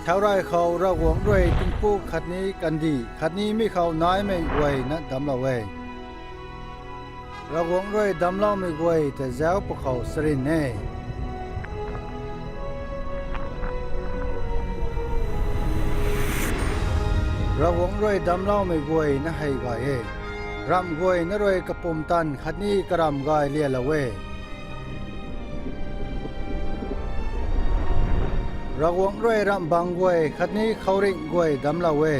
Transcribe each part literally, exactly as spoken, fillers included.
Thauray khou Ravguangc rui tingpuk khatni kandih khatni mi khou naimei guayna damclou e. Ravguangc rui damcloumei guay ta zauc pwkhou charyn e. Ravguangc rui damcloumei guayna hei gay e. Ramh guayna rui kapumtan khatni karamh gay lialou e. Ravguangc rui ramhbang guay khatni khouringh guay damclou e.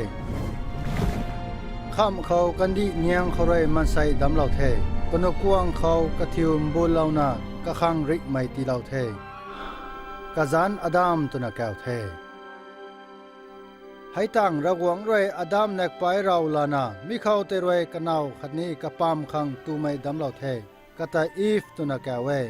Khamh khou kandih niang khou rui maansei damclou the. Kanukuang khou kathiu mbunlouna kakhang rikmei tiilou the. Kazanc Adam twna kau the. Hei tangv Ravguangc rui Adam nakpaic rav lana mi khou tei rui kanow khatni kapam khang tumei damclou the. Kata Iv twna kau e.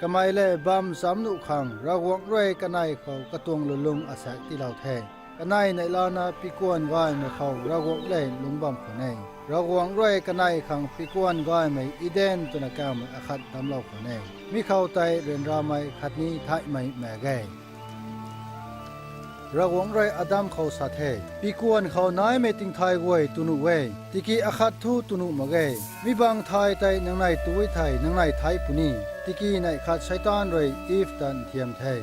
Kamei lev bam chamc nuh khang Ravguangc rui kanei khou katuang lulung asaekc tiilou the. Kanei neihlana pikuan gaymei khou Ravguangc lev lungc bam khwan e. Ravguangc rui kanei khang pikuan gaymei Eden twna kawmei akhat damclou khwan e. Mi khou tei ryanramei khatni theihmei maek e. Ravguangc rui Adam khou sa the, pikuan khou naimei tingthay guay tu nuh e, tiki akhat thu tu nuh mak ge. Mi bang thay tei nangnei tu e thei nangnei thei puni. Tiki neih khat Seitaan rui Iv ta nthiam the.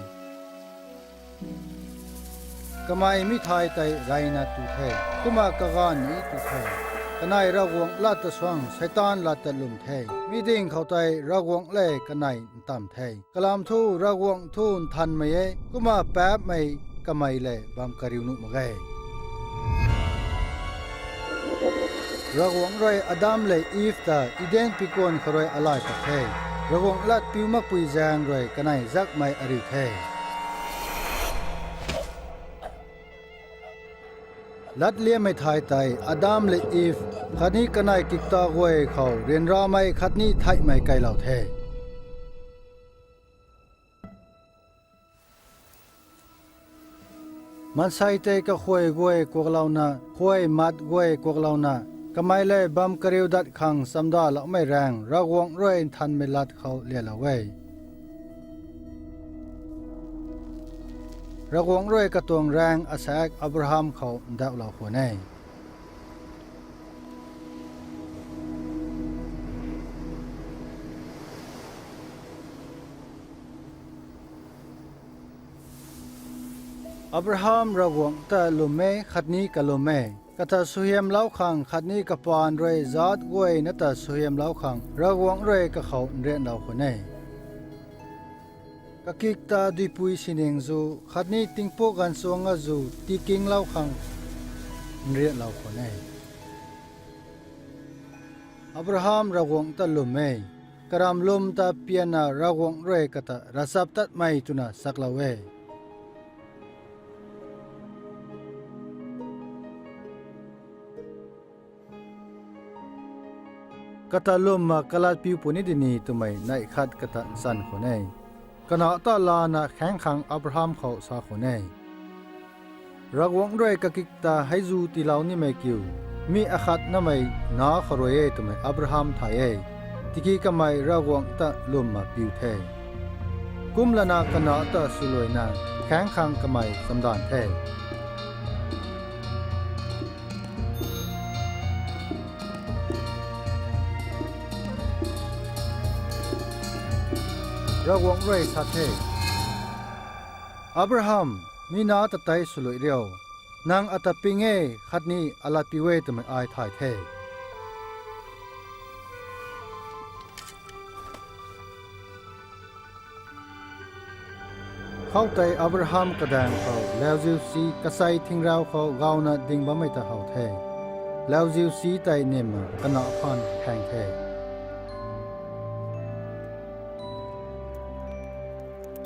Kamei mi thay tei reyna tu the, kumna kaganv ni tu the. Kanei Ravguangc lat ta suang Seitaan lat ta lwm the. Mi ding khou tei Ravguangc lev kanei ntamv the. Kalam thu Ravguangc thu nthanmei e, kumna paapcmei kamei lev bam kariu nuh mak ge. Ravguangc rui Adam lev Iv ta Eden pikuan khou rui alay pat the. Ravguangc lat piu makpui zaeng rui kanei zakmei ariu the. Latliammei thay tei Adam lev Iv khatni kanei kikta guay khou ryanramei khatni theihmei kailou the. Maansei tei kakhuay guay kuaklouna, khuay mat guay kuaklouna, kamei lev bam kariu dat khang chamdaloumei raeng Ravguangc rui nthanmei lat khou lialou e. Ravguangc rui katuang raeng asaekc Abraham khou ndauhlou khwan e. Abraham Ravguangc ta lwm e khatni kalwm e. Kata suaihiamlou khang khatni kapaan rui zaatc guayna ta suaihiamlou khang Ravguangc rui kakhou nrianlou khwan e. Kakik ta duipui sining zu khatni tingpuk ganvchuang azu tikinglou khang nrianlou khwan e. Abraham Ravguangc ta lwm e. Karamv lwm ta pianna Ravguangc rui kata ravchaptatmei twna chaklou e. Kata lwmna kalat piu puni di ni twmei neih khat kata nchan khwan e. Kanac ta lana khaeng khang Abraham khou sa khwan e. Ravguangc rui kakik ta hei zu tiilou nimei kiu, mi akhat namei nac khou rui e twmei Abraham thay e. Tiki kamei Ravguangc ta lwmna piu the. Kumlana kanac ta swluaina khaeng khang kamei chamdanv the. Ravguangc rui sa the, Abraham, mi nac ta tei swluai riu. Nang ata ping e khatni alat piu e twmei ai thay the. Khoutei Abraham kadaeng khou lauziu si kachei thingrau khou gawna ding bammei ta how the. Lauziu si tei nimna kanac phaan khaeng the.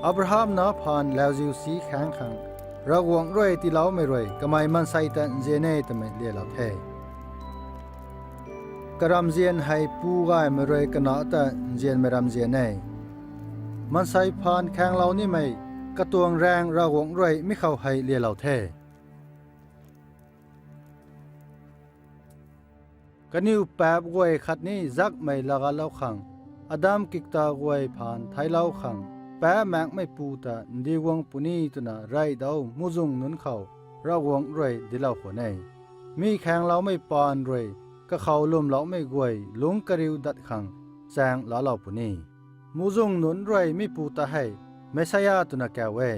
Abraham nac phaan lauziu si khaeng khang Ravguangc rui tiiloumei rui kamei maansei ta nzian e twmei lialou the. Karamzian hei pu gaymei rui kanac ta nzianmei ramzian e. Maansei phaan khaenglou nimei katuang raeng Ravguangc rui mi khou hei lialou the. Kaniw paap guay khatni zakmei lagatlou khang, Adam kikta guay phaan theiclou khang, Ravmaengmeipu ta ndiu guang puni twna reydau muhzwng nunc khou Ravguangc rui dinclou khwan e. Mi khaengloumei paan rui kakhou lwmloumei guay lungc kariu dat khang chaeng laalou puni. Muhzwng nunc rui mipu ta hei Messiah twna kau e.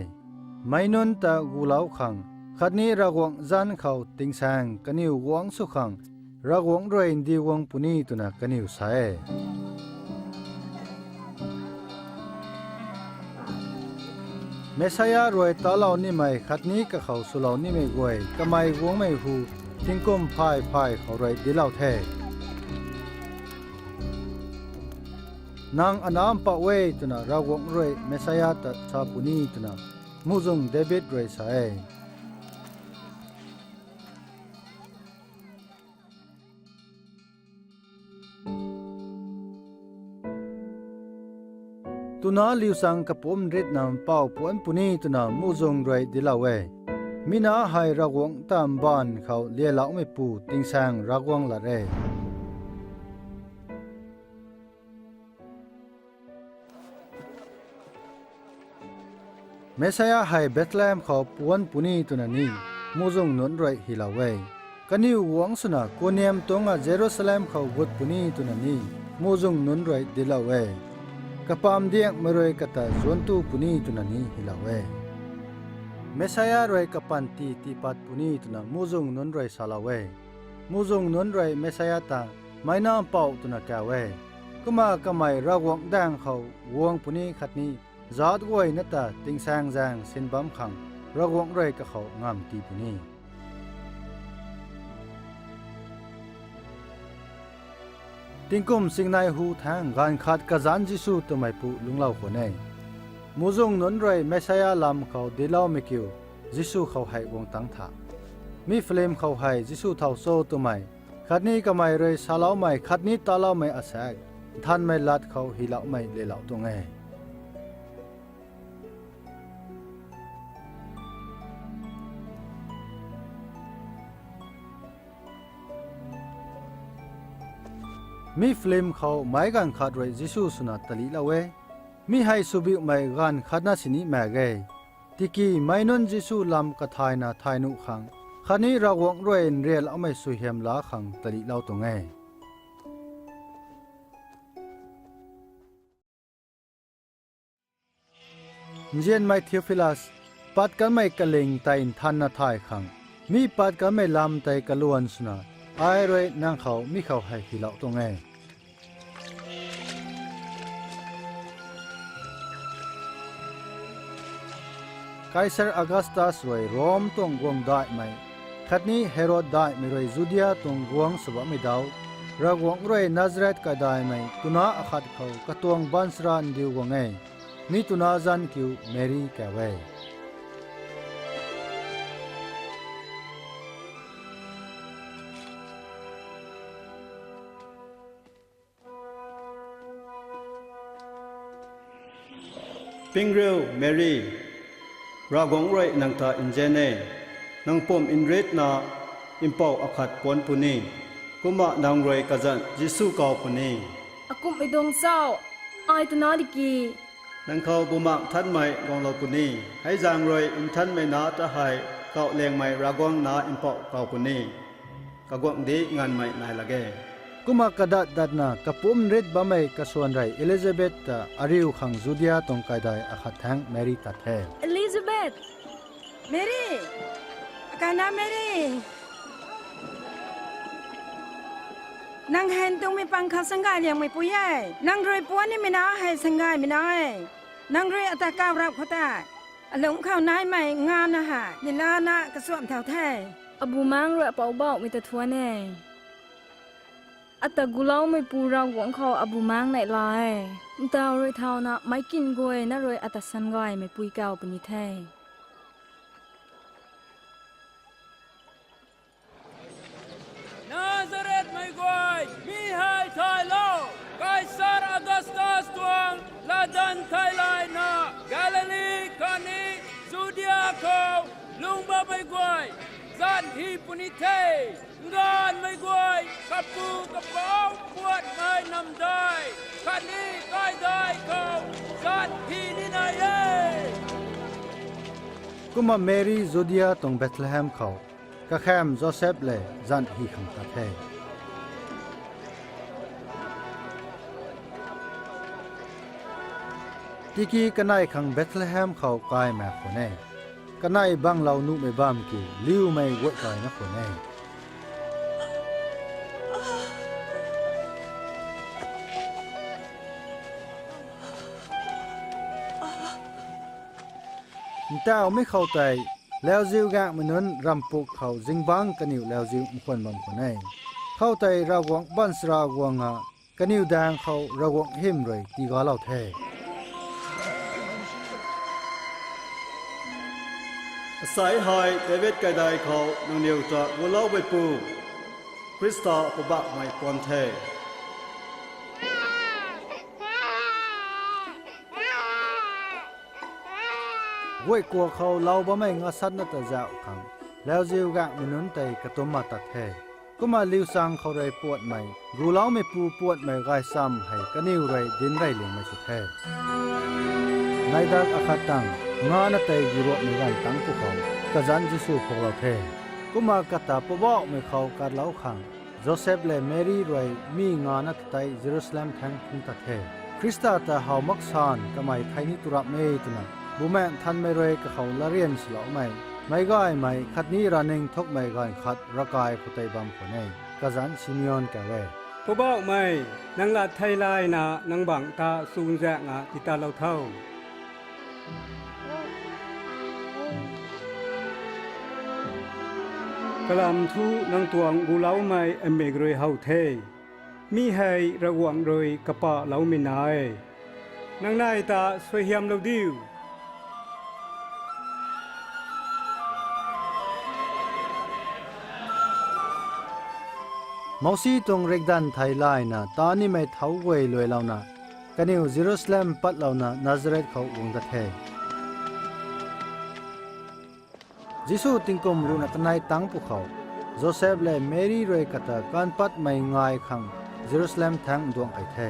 Meic nunc ta gulou khang khatni Ravguangc zanc khou tingsaeng kaniw guangc sw khang Ravguangc rui ndiu guang puni twna kaniw sa e. Messiah rui talou nimei khatni kakhou swlou nimei guay kamei guangmei hu tingkum phay phay khou rui dinclou the. Nang anac mpouh e twna Ravguangc rui Messiah ta sa puni twna muhzwng David rui sa e. Twna liu chang kapumc ritna mpouh puanc puni twna muhzwng rui dinclou e. Mi na hei Ravguangc ta mbaanv khou lialoumeipu tingsaeng Ravguangc lat e. Messiah hei Bethlehem khou puanc puni twna ni muhzwng nunc rui hylou e. Kaniw guangc swna kaniam tuang a Jerusalem khou gut puni twna ni muhzwng nunc rui dinclou e. Kapamv diangmei rui kata zuanc tu puni twna ni hylou e. Messiah rui kapaan tii tiipat puni twna muhzwng nunc rui salou e. Muhzwng nunc rui Messiah ta meic na mpouh twna kau e. Kumna kamei Ravguangc daeng khou guang puni khatni zaatc guayna ta tingsaengzaeng sin bam khang Ravguangc rui kakhou ngamv tii puni. Tingkum singnei hu thaengc gaanv khat kazanc Jisu twmeipu lungclou khwan e. Muhzwng nunc rui Messiah lam khou dincloumei kiu Jisu khou hei guang tangc tha. Mi film khou hei Jisu thow cho twmei khatni kamei rui saloumei khatni taloumei asaekc Nthanmei lat khou hyloumei lelou tuang e. Mi film khou meic gaanv khat rui Jisu swna talihlou e. Mi hei swbiuhmei gaanv khatna sini mak ge. Tiki meic nunc Jisu lam kathayna thay nuh khang khatni Ravguangc rui nrianloumei suaihiam laa khang talihlou tuang e. Nzianmei Theophilus, pat kanmei kaling tei nthanna thay khang mi pat kanmei lam tei kaluan swna ai rui nang khou mi khou hei hylou tuang e. Kaisar Augustus rui Rom tuang guangc daihmei khatni Herod daihmei rui Judia tuang guangc sw bammei dau, Ravguangc rui Nazaret kaidaimei twna akhat khou katuang baanchara ndiu guang e. Mi twna zanc kiu Meri kau e. Pingriu Meri, Ravguangc rui nang ta nzian e. Nang pum nritna mpouh akhat puanc puni, kumna nang rui kazanc Jisu kau puni. Akumhmei tuang chau, ai twna diki. Nang khou Bumaengh Nthanmei guanglou puni. Hei zaeng rui Nthanmei Nac ta hei Kauhlengmei Ravguangc Nac mpouh kau puni. Kaguangcdic nganvmei nai lak ge. Kumna kadat datna kapumc nrit bammei kasuan rei Elizabeth ta ariu khang Judia tuang kaidai akhat thaengc Meri tat the. Elizabeth! Meri! Akana Meri! Nang hei ntuangmei pang khou sangay liangmei pui e. Nang rui puanc nimei na hei sanggaymei na e. Nang rui ata kau rap khou tei alungc khou naimei ngana hei nilana kachuam thau the. Abumaengc rui apoubauhmei ta thuan e. Ata guloumeipu Ravguangc khou abumaengc neihla e. Ntaw rui thauna meic kin guayna rui ata sangaymeipui kau puni the. Nazaretmei guay, mi hei thaylou! Kaisar Augustus tuang latdanv theilayna Galili khatni Judia khou lungc bammei guay, zanc hy puni the. Nganvmei guay, kapu kapouc puatmei namdai khatni kaidai khou zanc hy ni nai Kumna Meri Judia tuang Bethlehem khou kakhamv Josep lev zanc hy khang tat the. Tiki kanei khang Bethlehem khou kai mak khwan e. Kanei banglou nuhmei bam ki liumei guay kaina khwan e. Ntauhmei khou tei, lauziu gaenghmei nunc ramh puk khou zingbangc kaniw lauziu nkhwan bam khwan e. Khoutei Ravguangc baanchara guang a, kaniw daeng khou Ravguangc hym rui tiigalou the. Asei hei David kaidai khou nangniw ta guloumeipu, Khrista Poubauhmei puan the. Guay kuak khou lou bammei ngasatna ta zauh khang, lauziu gaenghmei nunc tei katumc ma tat the. Kumna liusang khou rui puatmei, guloumeipu puatmei gaychamv hei kaniw rui dinc rey liangmei sw the. Neidak akhat tangv, ngana tei guruakmei ganv tangc pwkhou, kazanc Jisu phuklou the. Kumna kata Poubauhmei khou katlou khang, Josep lev Meri rui mi ngana ta tei Jerusalem thaengc phungc tat the. Khrista ta how mak san kamei thei ni tu rap e twna, Bumaengh Nthanmei rui kakhou latryan swloumei, meic gaymei khatni ravningthukmei ganv khat ravkai khou tei bam khwan e. Kazanc Simeon kau e. Poubauhmei, nang lat thei layna nang bangc ta chuzaenghna titatlou tho. Kalam thu nang tuang guloumei amik rui how the. Mi hei Ravguangc rui kapahloumei na e. Nang nei ta suaihiamlou diu. Mousi tuang rikdanv thei layna ta nimei thouc guay luailouna, kaniw Jerusalem patlouna Nazaret khou guang dat the. Jisu tingkum ruhna kanei tangc pwkhou, Josep lev Meri rui kata kaanv patmei ngai khang Jerusalem thaengc duang kei the.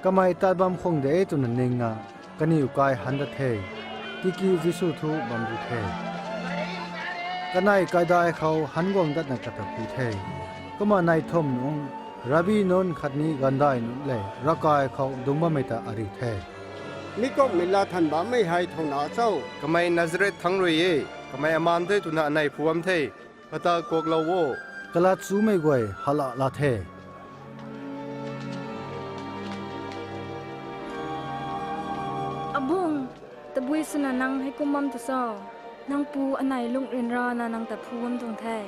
Kamei tat bam khang de twna ningna, kaniw kai han dat the, tiki Jisu thu bam du the. Kanei kaidai khou han guang datna kata pu the. Kumna nei thumh nungc, Rabbi nunc khatni gandai nunc lev ravkai khou dungc bammei ta ariu the. Mi kumhmei laa than bammei hei thow na cho? Kamei Nazaret thangc rui e, kamei amaan the twna anei phu bam the, kata kuaklou o, kalat chumei guay hala la the. Abung, tabui swna nang hei kum bam tu cho? Nang pu anei lungh ryanrana nang ta phu bam tuang the.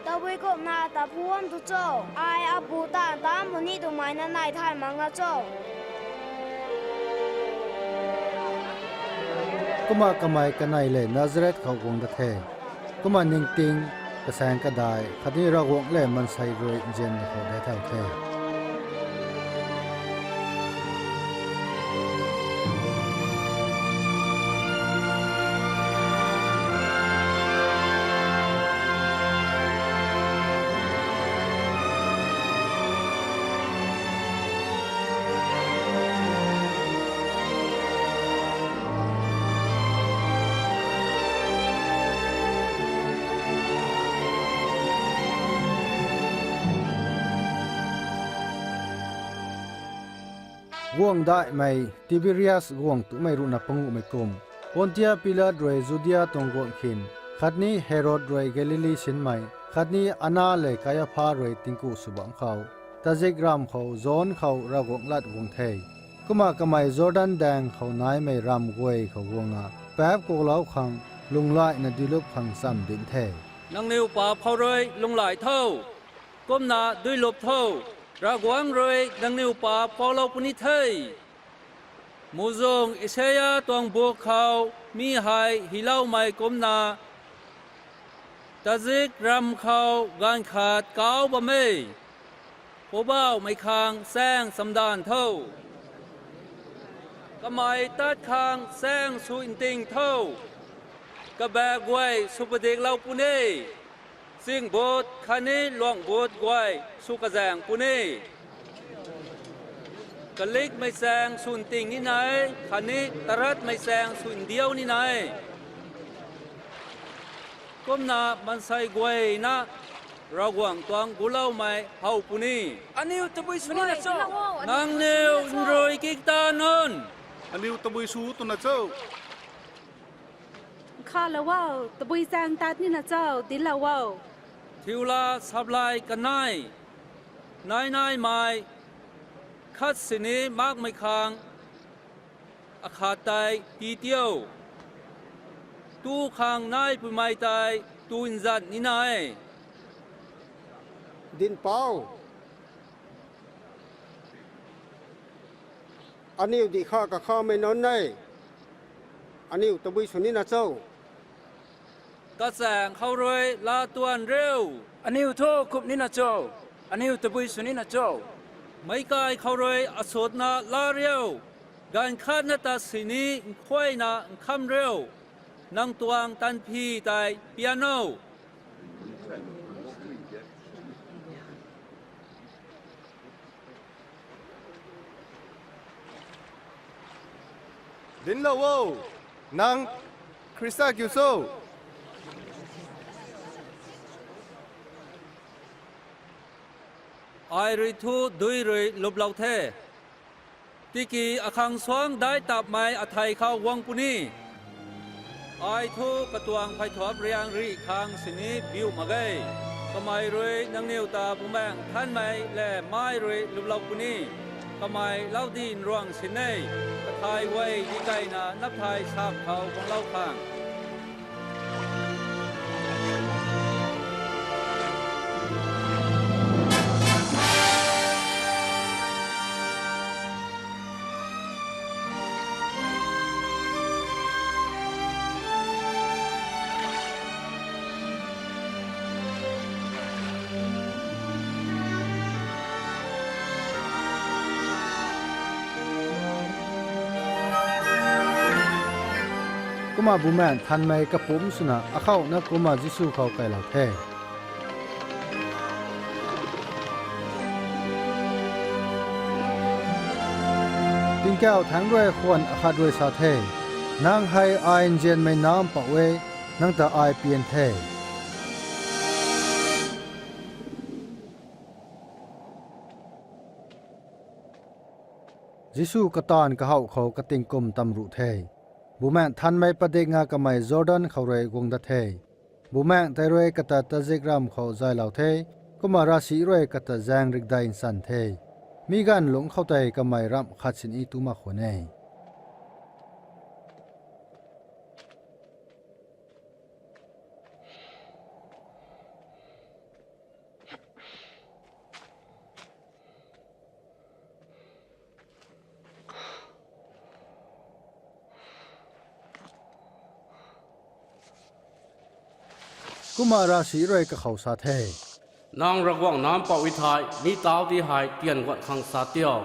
Tabui kumna ta phu bam tu cho? Ai apu ta ntaanv puni twmei na nei thay mak nga cho? Kumna kamei kanei lev Nazaret khou guang dat the. Kumna ningting, kasaeng kadai khatni Ravguangc lev maansei rui nzianna khou de thau the. Guangdaihmei Tiberias guang tumei ruhna panguhmei kum, Pontia Pilat rui Judia tuang guangc khin, khatni Herod rui Galili sinmei, khatni Ana lev Kaiapha rui tingku sw bam khou, tazikramv khou John khou Ravguangc lat guang the. Kumna kamei Jordan daeng khou naimei ramv guay khou guangna, paap kuaklou khang, lunghlaihna duilup khang chamv dinc the. Nangniw paap khou rui lunghlaic tho, kumna duilup tho, Ravguangc rui nangniw paap kuaklou puni the. Muhzwng Isaia tuang buk khou mi hei hyloumei kumcna, tazikramv khou gaanv khat kauc bam e, Poubauhmei khang chaeng chamdanv tho. Kamei tat khang chaeng sw nting tho. Kabaek guay sw padiklou puni, chyngbut khatni luangbut guay sw kazaeng puni. Kalikmei chaeng swn ting nina e, khatni taratmei chaeng swn diau nina e. Kumna maansei guayna Ravguangc tuang guloumei how puni. Aniu tabui sw nina cho? Nangniw nrui kikta nunc, aniu tabui sw twna cho? Khalou o, tabui chaeng tat nina cho, dinclou o. Thiula saplay kanei, nainaimei, khat sini makmei khang akhat tei tii tiau. Tu khang nai pumei tei tu nzat nina e. Dinhpouc, aniu dih kha kakhamei nunc e, aniu tabui sw nina cho? Kachaeng khou rui laa tuan riu. Aniu thu kum nina cho? Aniu tabui sw nina cho? Meic kai khou rui asutna laa riu. Ganv khatna ta sini nkhuayna nkham riu. Nang tuang tanphi tei pian o. Dinclou o, nang Khrista kiu cho? Ai rui thu dui rui luplou the. Tiki akhang suangc daic tapmei athei khou guang puni. Ai thu katuang pheythuap riang rih khang sini biu mak ge. Kamei rui nangniw ta Bumaengh Nthanmei lev mai rui luplou puni. Kamei lau di nruang sin e, kathay guay dikeina napthai sam khou guanglou khang. Kumna Bumaengh Nthanmei kapumc swna akhouna kumna Jisu khou kailou the. Tingkauh thaengc rui khwan akhat rui sa the, Nang hei ai nzianmei nampouh e, nang ta ai pian the. Jisu kataanv kahouh khou katingkum tamruh the. Bumaengh Nthanmei padikna kamei Jordan khou rui guang dat the. Bumaengh tei rui kata tazikramv khou zaylou the, kumna ravsic rui kata zaeng rikdei nsan the. Mi ganv lungc khou tei kamei ramh khat sini tu mak khwan e. Kumna ravsic rui kakhou sa the, Nang Ravguangc Nac Mpouh e thei, mi tauc di hei tian guat khang sa tiau.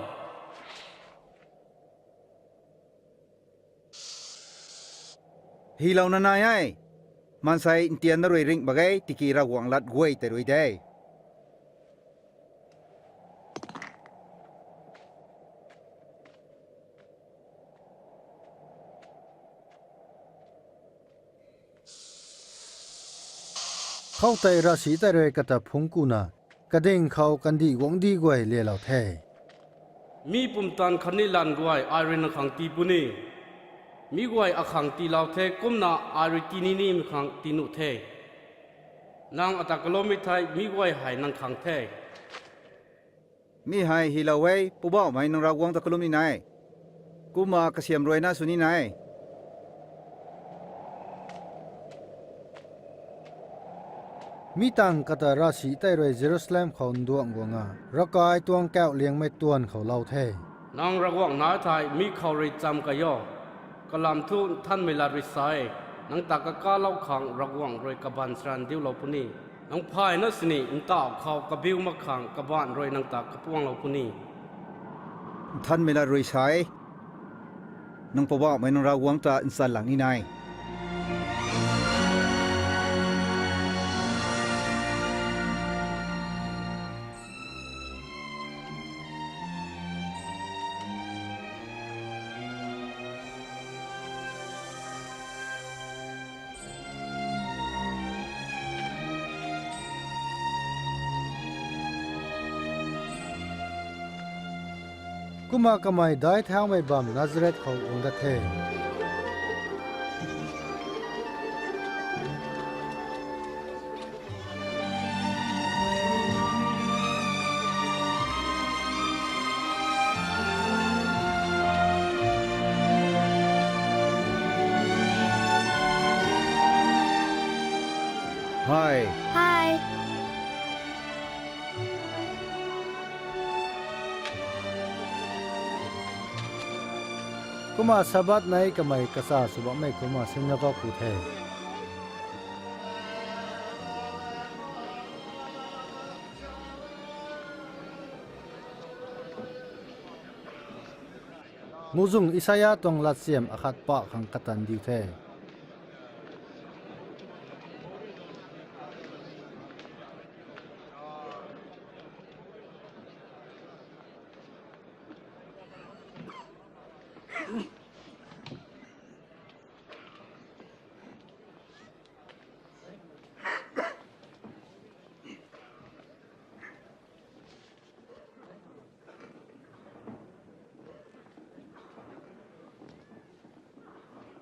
Hylouna nai e, maansei ntianna rui ringh mak ge, tiki Ravguangc lat guay tei rui de. Khoutei ravsic tei rui kata phungc kuna, kading khou kandih guangcdic guay lelou the. Mi pumtan khatni lanv guay ai rui nang khang tii puni. Mi guay akhang tiilou the, kumna ai rui tii ni nimei khang tii nuh the. Nang ata kalummei thei mi guay hei nang khang the. Mi hei hylou e, Poubauhmei nang Ravguangc ta kalum nina e, kumna kasiamh ruina sw nina e. Mi tangv kata ravsic tei rui Jerusalem khou nduangh guangna, ravkai tuang kauhliangmei tuan khou lou the. Nang Ravguangc Nac thei mi khou rui cham kai o. Kalam thu nthanmei lat rui sa e, nang ta kakalou khang Ravguangc rui kabaanc saran diulou puni. Nang phayna sini ntauh khou kabiu mak khang kabaanc rui nang ta kapuanglou puni. Nthanmei lat rui sa e, nang Poubauhmei nang Ravguangc ta nchanlang nina e. Kumna kamei daic thaumei bam Nazaret khou guang dat the. Hei. Hei. Kumna Sabbath nei kamei kacha sw bammei kumna sinagog khou the. Muhzwng Isaia tuang latchiam akhat pak khang katan diu the.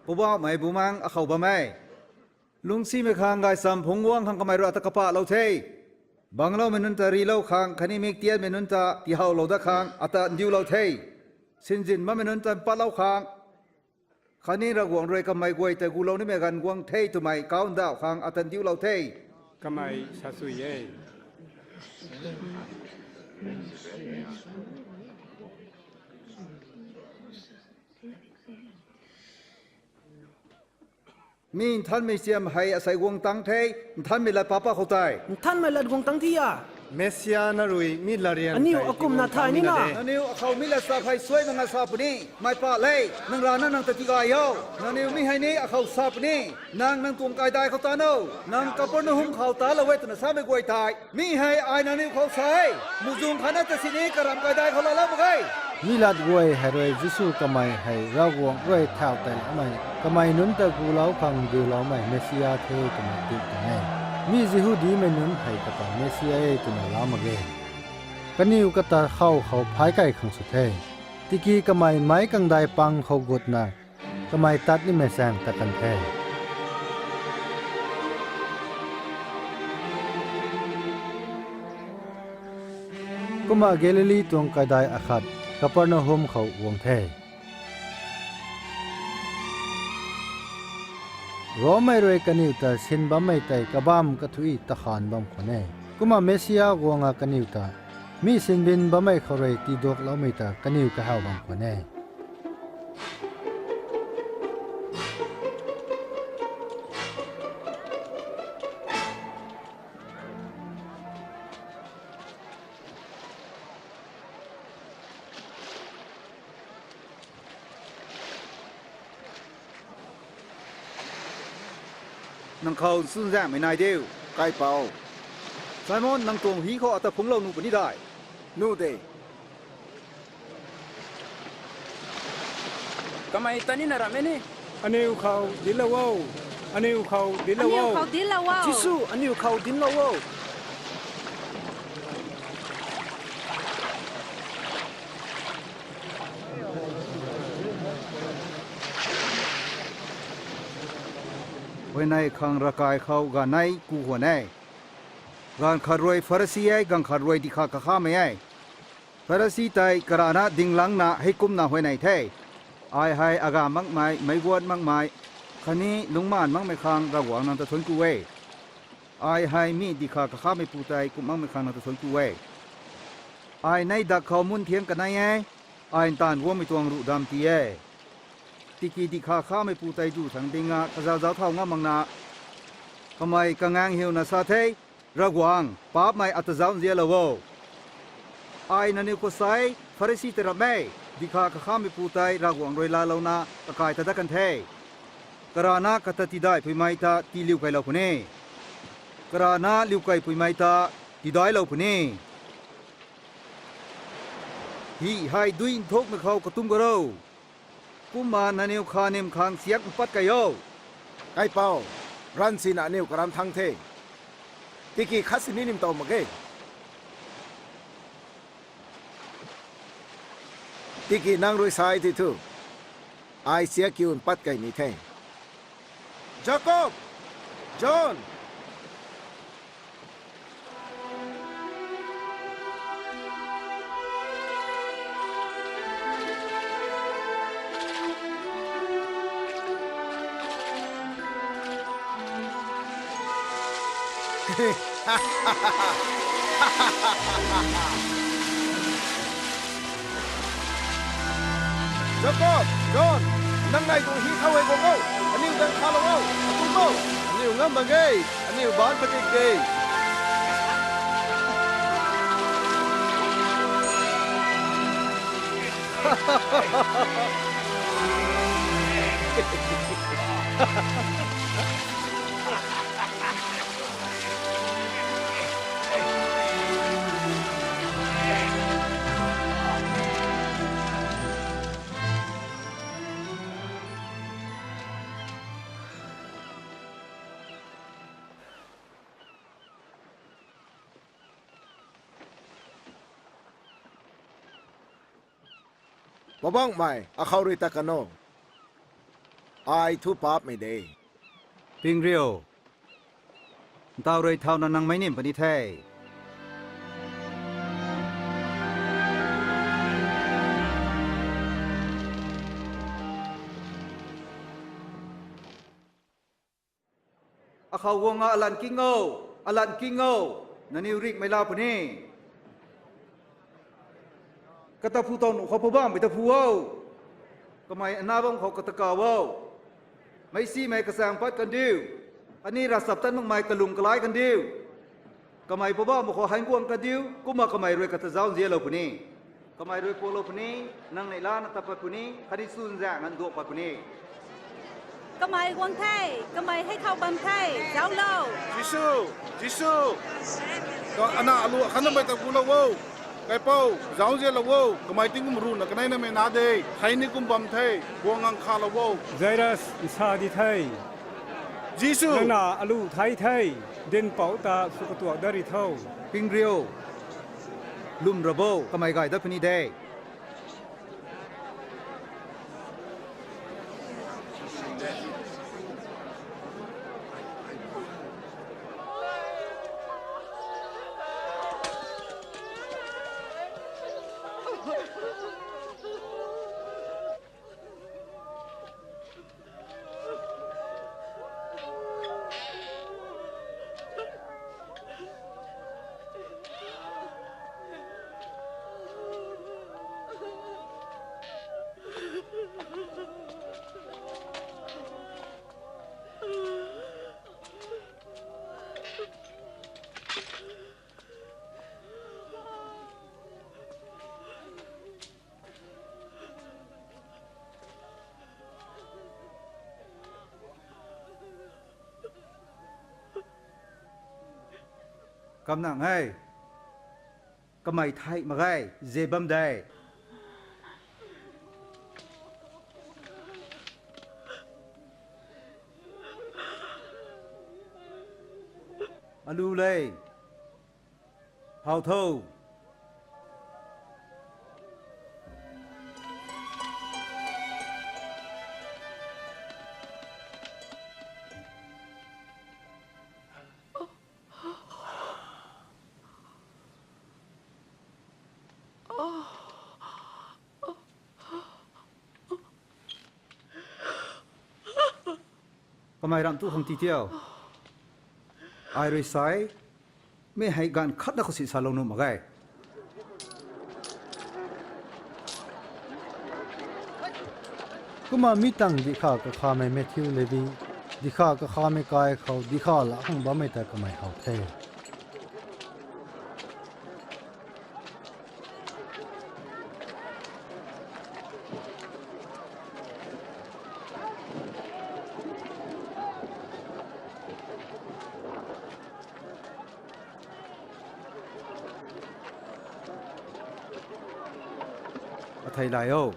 Poubauhmei Bumaengh akhou bam e. Lungcsimei khang gaychamv phungc guang khang kamei rui ata kapahlou the. Bangcloumei nunc ta rilou khang khatni miktianmei nunc ta tihowlou dat khang ata ndiulou the. Sinzin bammei nunc ta patlou khang khatni Ravguangc rui kamei guay tei gulou nimei ganv guang the twmei kau ndauh khang ata ndiulou the. Kamei sa sui e. Mi nthanmei chiam hei asei guang tang the, nthanmei lat papa khou tei. Nthanmei lat guang tang thi a? Messia na rui mi latryan aniu akumna thay nina. Nangniw akhou mi lat sa phey suai mak nga sa puni, mei pa le, nang rana nang ta tigay o. Nangniw mi hei ni akhou sa puni, nang nang tuang kaidai khou ta no, nang Kapernahum khou talou e twna samei guay tei. Mi hei ai nangniw khou sa e, muhzwng khatna ta sini karamh kaidai khou laalou mak ge. Mi lat guay hei rui Jisu kamei hei Ravguangc rui thau tei lamei, kamei nunc ta gulou khang diuloumei Messia the twna tip tuang e. Mi Jihudimei nunc hei kata Messia e twna la mak ge. Kaniw kata khou khou phay kai khang sw the. Tiki kamei meic kangdai pang khou gutna kamei tat nimei chaeng tat kan the. Kumna Galili tuang kaidai akhat Kapernahum khou guang the. Rommei rui kaniw ta sin bammei tei kabamv kathuic takhan bam khwan e. Kumna Messia guang a kaniw ta mi sinbin bammei khou rui tiiduakloumei ta kaniw kahaw bam khwan e. Nang khou nchunzaenghmei nai diu, kaipouc? Simon, nang tuang hi khou ata phungclou nuh puni de? Nuh de. Kamei ta nina ramh e ni. Aniu khou dinclou o. Aniu khou dinclou o. Aniu khou dinclou o. Jisu, aniu khou dinclou o. Huayney khang ravkai khou ganv nei ku khwan e. Ganv khat rui Pharisi e, ganv khat rui dihkhav kakhamei e. Pharisi tei karana dinglangna heikumna huayney the: Ai hei agamv makmei, meic guat makmei, khatni lungcmaanv makmei khang Ravguangc nang ta thuanc ku e. Ai hei mi dihkhav kakhameipu tei kumh makmei khang nang ta thuanc ku e. Ai nei dak khou mun thiangc kanei e, ai ntaanv guangmei tuang ruh dam ti e. Tiki dihkhav kakhameipu tei duh thangc dinga kazauh zauc thau ngam makna, kamei kangaeng hiuna sa the, Ravguangc, paapcmei ata zauc nzianlou o. Ai nangniw khou sa e, Pharisi tei ramh e, dihkhav kakhameipu tei Ravguangc rui laalouna kakai ta dat kan the. Karana kata tidaihpuimei ta tiiliu keylou puni, karana liu keypuimei ta tidailou puni. Hi hei dui nthukmei khou katumc ga ro. Kumna nangniw khanim khang siak mpat key o. Kaipouc, ranv sina aniu karanv thangc the, tiki khat sini nimtow mak ge. Tiki nang rui sa e ti thu, ai sia kiu pat kei ni the. Jakob! John! Jakob, John, nang nai tuang hi khou hei guang o, aniu ganv khalou o, atuang o. Aniu ngam mak ge, aniu baanc padik de. Poubauhmei, akhou rui ta kan o. Ai thu paapmei de. Ping rio. Ntaw rui thauna nang meic nim puni the. Akhou guang a alan king o, alan king o, nangniw ringhmei la puni. Kata phu taw nuh khou Poubauhmei ta phu o. Kamei ana bam khou kata kaw o. Meicsimei kachaeng pat kan diu. Ani ravchaptat makmei kalung kalai kan diu. Kamei Poubauhmei khou hei guang kan diu, kumna kamei rui kata zauc nzianlou puni. Kamei rui puaklou puni, nang neihla na tat pat puni, khatni chunzaeng nduak pat puni. Kamei guang the, kamei hei khou bam the, zauclou. Jisu, Jisu, ka ana alu khanmei ta gulou o. Kaipouc, zauc nzianlou o, kamei tingkum ruhna kanei namei na de, hei ni kum bam the, guang ngang khalou o. Jairus, nsa di the, Jisu, nang na alu thei the, dinhpouc ta sw katuak dat ri tho. Ping rio, lwm ra bo, kamei gay dat puni de. Kamnang e. Kamei thei mak ge, ze bam de. Alu le. Hau tho. Kamei ramh tu khang ti thiu. Ai rui sa e, mi hei ganv khatna khou si salou nuh mak ge. Kumna mi tangv dihkhav kakhamei Matthew le di, dihkhav kakhamei kai khou dihkhav la khang bammei ta kamei how the. Athei lai o.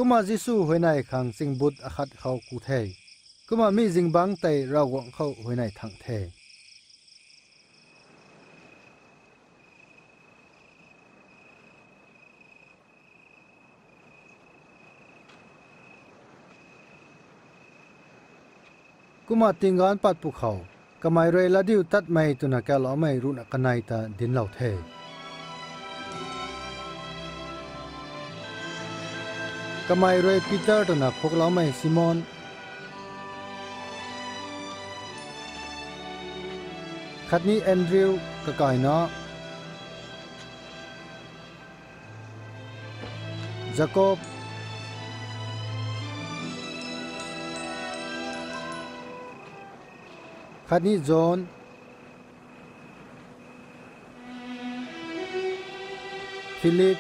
Kumna Jisu huayney khang chingbut akhat khou ku the. Kumna mi zingbangc tei Ravguangc khou huayney thangc the. Kumna tingganv pat pwkhou, kamei rui latdiutatmei twna kaloumei ruhna kanei ta dinclou the. Kamei rui Peter twna phukloumei Simon, khatni Andriu kakaina, Jakob, khatni John, Philip,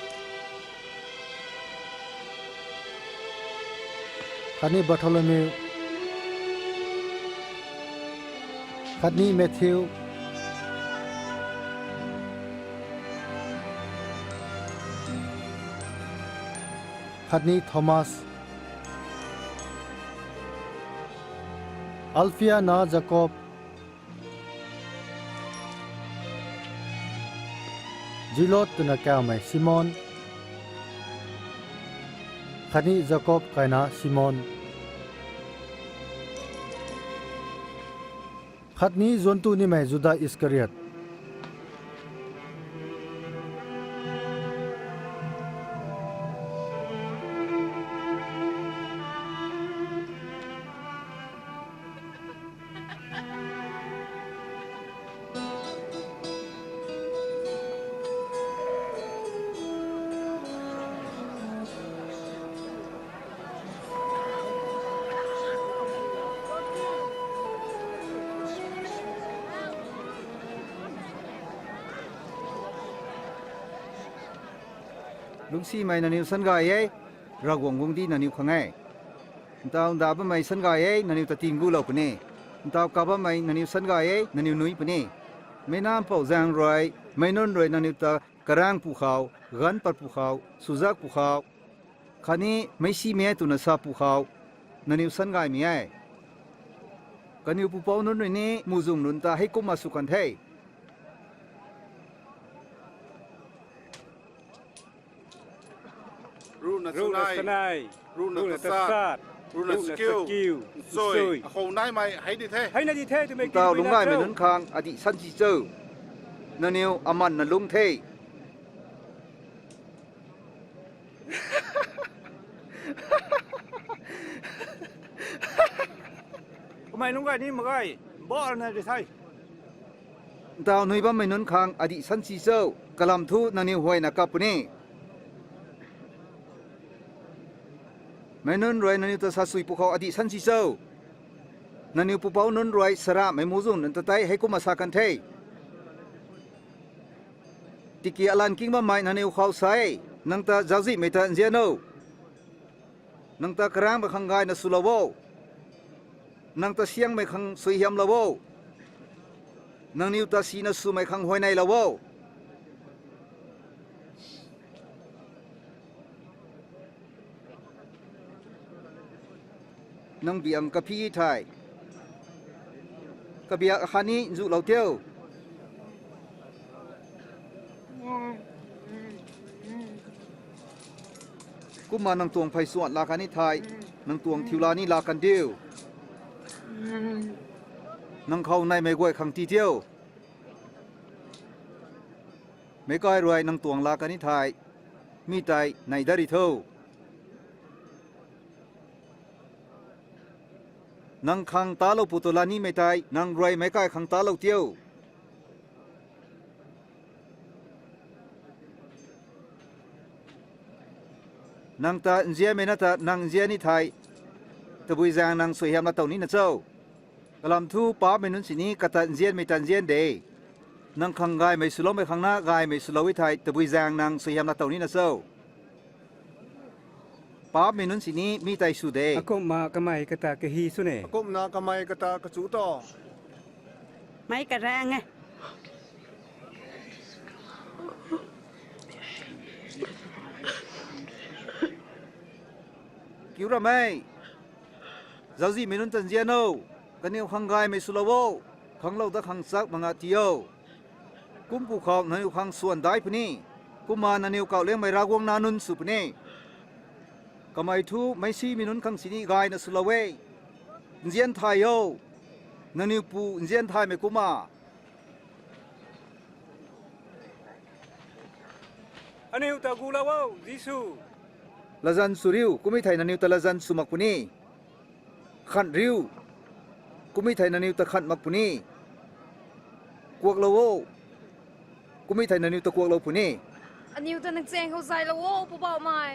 khatni Bartholomew, khatni Matthew, khatni Thomas, Alphia na Jakob, Zealot twna kaumei Simon, khatni Jakob kaina Simon, khatni zuanc tu nimei Juda Iskariot. Lungcsimei nangniw sangay e, Ravguangc guangcdic nangniw khang e. Ntaw nda bammei sangay e, nangniw ta ting gulou puni. Ntaw kap bammei nangniw sangay e, nangniw nui puni. Meic Nac Mpouh zaeng rui, meic nunc rui nangniw ta karaeng pwkhou, ganv pat pwkhou, swzak pwkhou, khatni meicsimei e twna sa pwkhou, nangniw sangaymei e. Kaniw pupouc nunc rui ni muhzwng nunc ta heikumna sw kan the. Ruhna chanei, ruhna tachat, ruhna chakiu, nsui, akhou naimei hei di the. Ntaw lungcgaymei nunc khang adih sanchi cho. Nangniw amanna lungc the. Kamei lungc gay ni mak ge, barna di the. Ntaw nui bammei nunc khang adih sanchi cho, kalam thu nangniw huayna kap puni. Meic nunc rui nangniw ta sasui pwkhou adih sanchi cho. Nangniw pupouc nunc rui saramhmei muhzwng nunc ta tei heikumna sa kan the. Tiki alan king bammei nangniw khou sa e, nang ta zauczihmei ta nzian o. Nang ta karaengmei khang gayna swlou o. Nang ta siangmei khang suaihiamlou o. Nangniw ta sina swmei khang huayneylou o. Nang biang kaphi thei, kabiak khatni nzuhlou tio. Kumna nang tuang phey suan laa kan ni thei, nang tuang thiu laa ni laa kan diu. Nang khou neimei guay khang tii tio. Meic kai rui nang tuang laa kan ni thei, mi tei nei dat ri tho. Nang khang talou pu tu laa nimei tei nang rui meic kai khang talou tio. Nang ta nzianmei na ta nang nzian ni thei, tabui zaeng nang suaihiam laa tow nina cho. Kalam thu paapcmei nunc sini kata nzianmei ta nzian de. Nang khang gaymei swloumei khang na gaymei swlou e thei, tabui zaeng nang suaihiam laa tow nina cho. Paapcmei nunc sini mi tei sw de. Akumna kamei kata kahi sw ne. Akumna kamei kata kachu to. Meic karaeng e. Kiu ram e. Zauczihmei nunc ta nzian o, kaniw khang gaymei swlou o, khanglou dat khang chak mak nga ti o. Kum pu khou nangniw khang swan dai puni, kumna nangniw kauh liangmei Ravguangc nac nunc sw puni. Kamei thu meicsimei nunc khang sini gayna swlou e. Nzian thay o, nangniw pu nzian thaymei kumna. Aniu ta gulou o, Jisu. Latzan sw riu, kummei thei nangniw ta latzan sw mak puni. Khan riu, kummei thei nangniw ta khan mak puni. Kuaklou o, kummei thei nangniw ta kuaklou puni. Aniu ta nang chaeng khou zaylou o, Poubauhmei.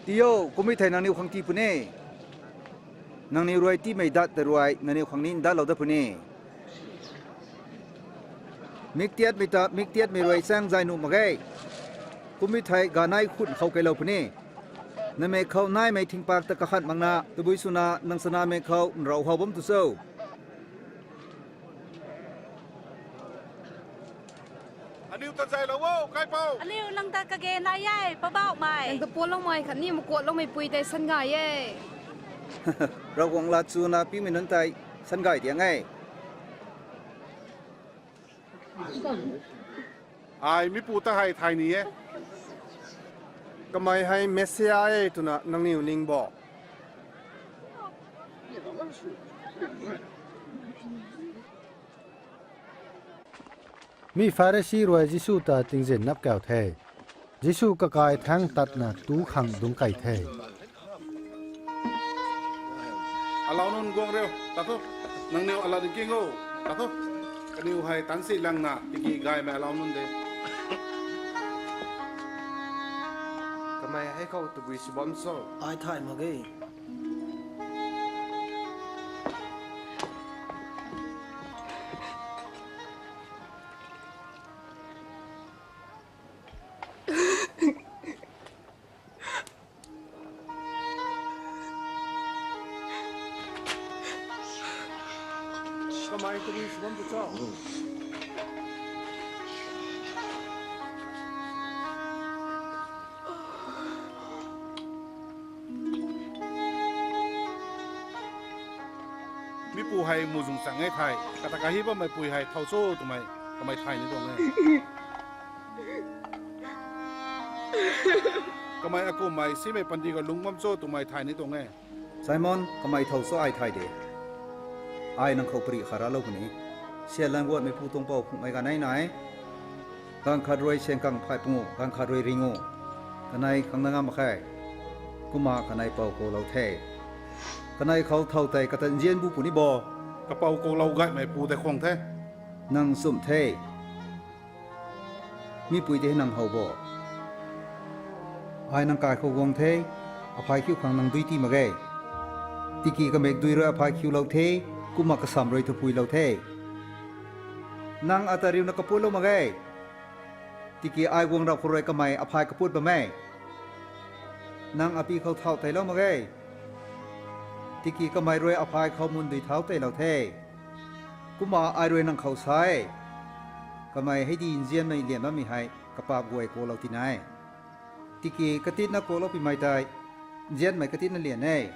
Tii o, kummei thei nangniw khang tii puni. Nangniw rui tiimei dat tei rui nangniw khang ni datlou dat puni. Miktiatmei ta miktiatmei rui chaeng zay nuh mak ge. Kummei thei ganei khun khou keylou puni. Namei khou naimei thingpak ta kakhan makna tabui swna nang chanamei khou nrau how bam tu cho? Aniu ta zaylou o, Kaipouc. Aniu nang ta kage nai e, Poubauhmei. Nang ta puatloumei khatni makuatloumei pui tei sangay e. Ravguangc lat chwna piumei nunc tei sangay diang e. Ai mipu ta hei thay ni e. Kamei hei Messia e twna nangniw ning bo? Mi Pharisi rui Jisu ta tingzin nap kau the. Jisu kakai thaeng tatna tu khang dungc kei the. Alauc nunc guang riu, tat thu. Nangniw alat king o, tat thu. Kaniw hei tansi langna tiki gaymei alauc nunc de. Kamei hei khou tabui sw bam cho? Ai thay mak ge. Kamei tabui sw bam tu cho? Mipu hei muhzwng chang e thei, kata kahi bammei pui hei thow cho twmei kamei thay ni tuang e. Kamei akumhmei simei panty khou lungc bam cho twmei thay ni tuang e. Simon, kamei thow cho ai thay de. Ai nang khou pary kha raclou puni. Syan lan guatmei pu tuang pou phungmei ganei nai. Ganv khat rui syan kang phay pungu, ganv khat rui ringu. Kanei khang na ngam mak khe. Kumna kanei pou koulou the. Kanei khou thow tei kata nzian bu puni bo? Kapou koulou gaymei pu tei khwang the. Nang nchumh the. Mipui tei nang how bo? Ai nang kai khou guang the, aphay khiu khang nang dui ti mak ge. Tiki kamik dui rui aphay khiulou the, kumna kasam rui thupuilou the. Nang ata riuna kaputlou mak ge. Tiki ai guang rap khou rui kamei aphay kaput bam e. Nang api khou thau teilou mak ge. Tiki kamei rui aphay khou mun dui thau teilou the. Kumna ai rui nang khou sa e, kamei hei di nzianmei lian bammei hei kapaap guay kuaklou tina e. Tiki katitna kuaklou pimei tei nzianmei katitna lian e.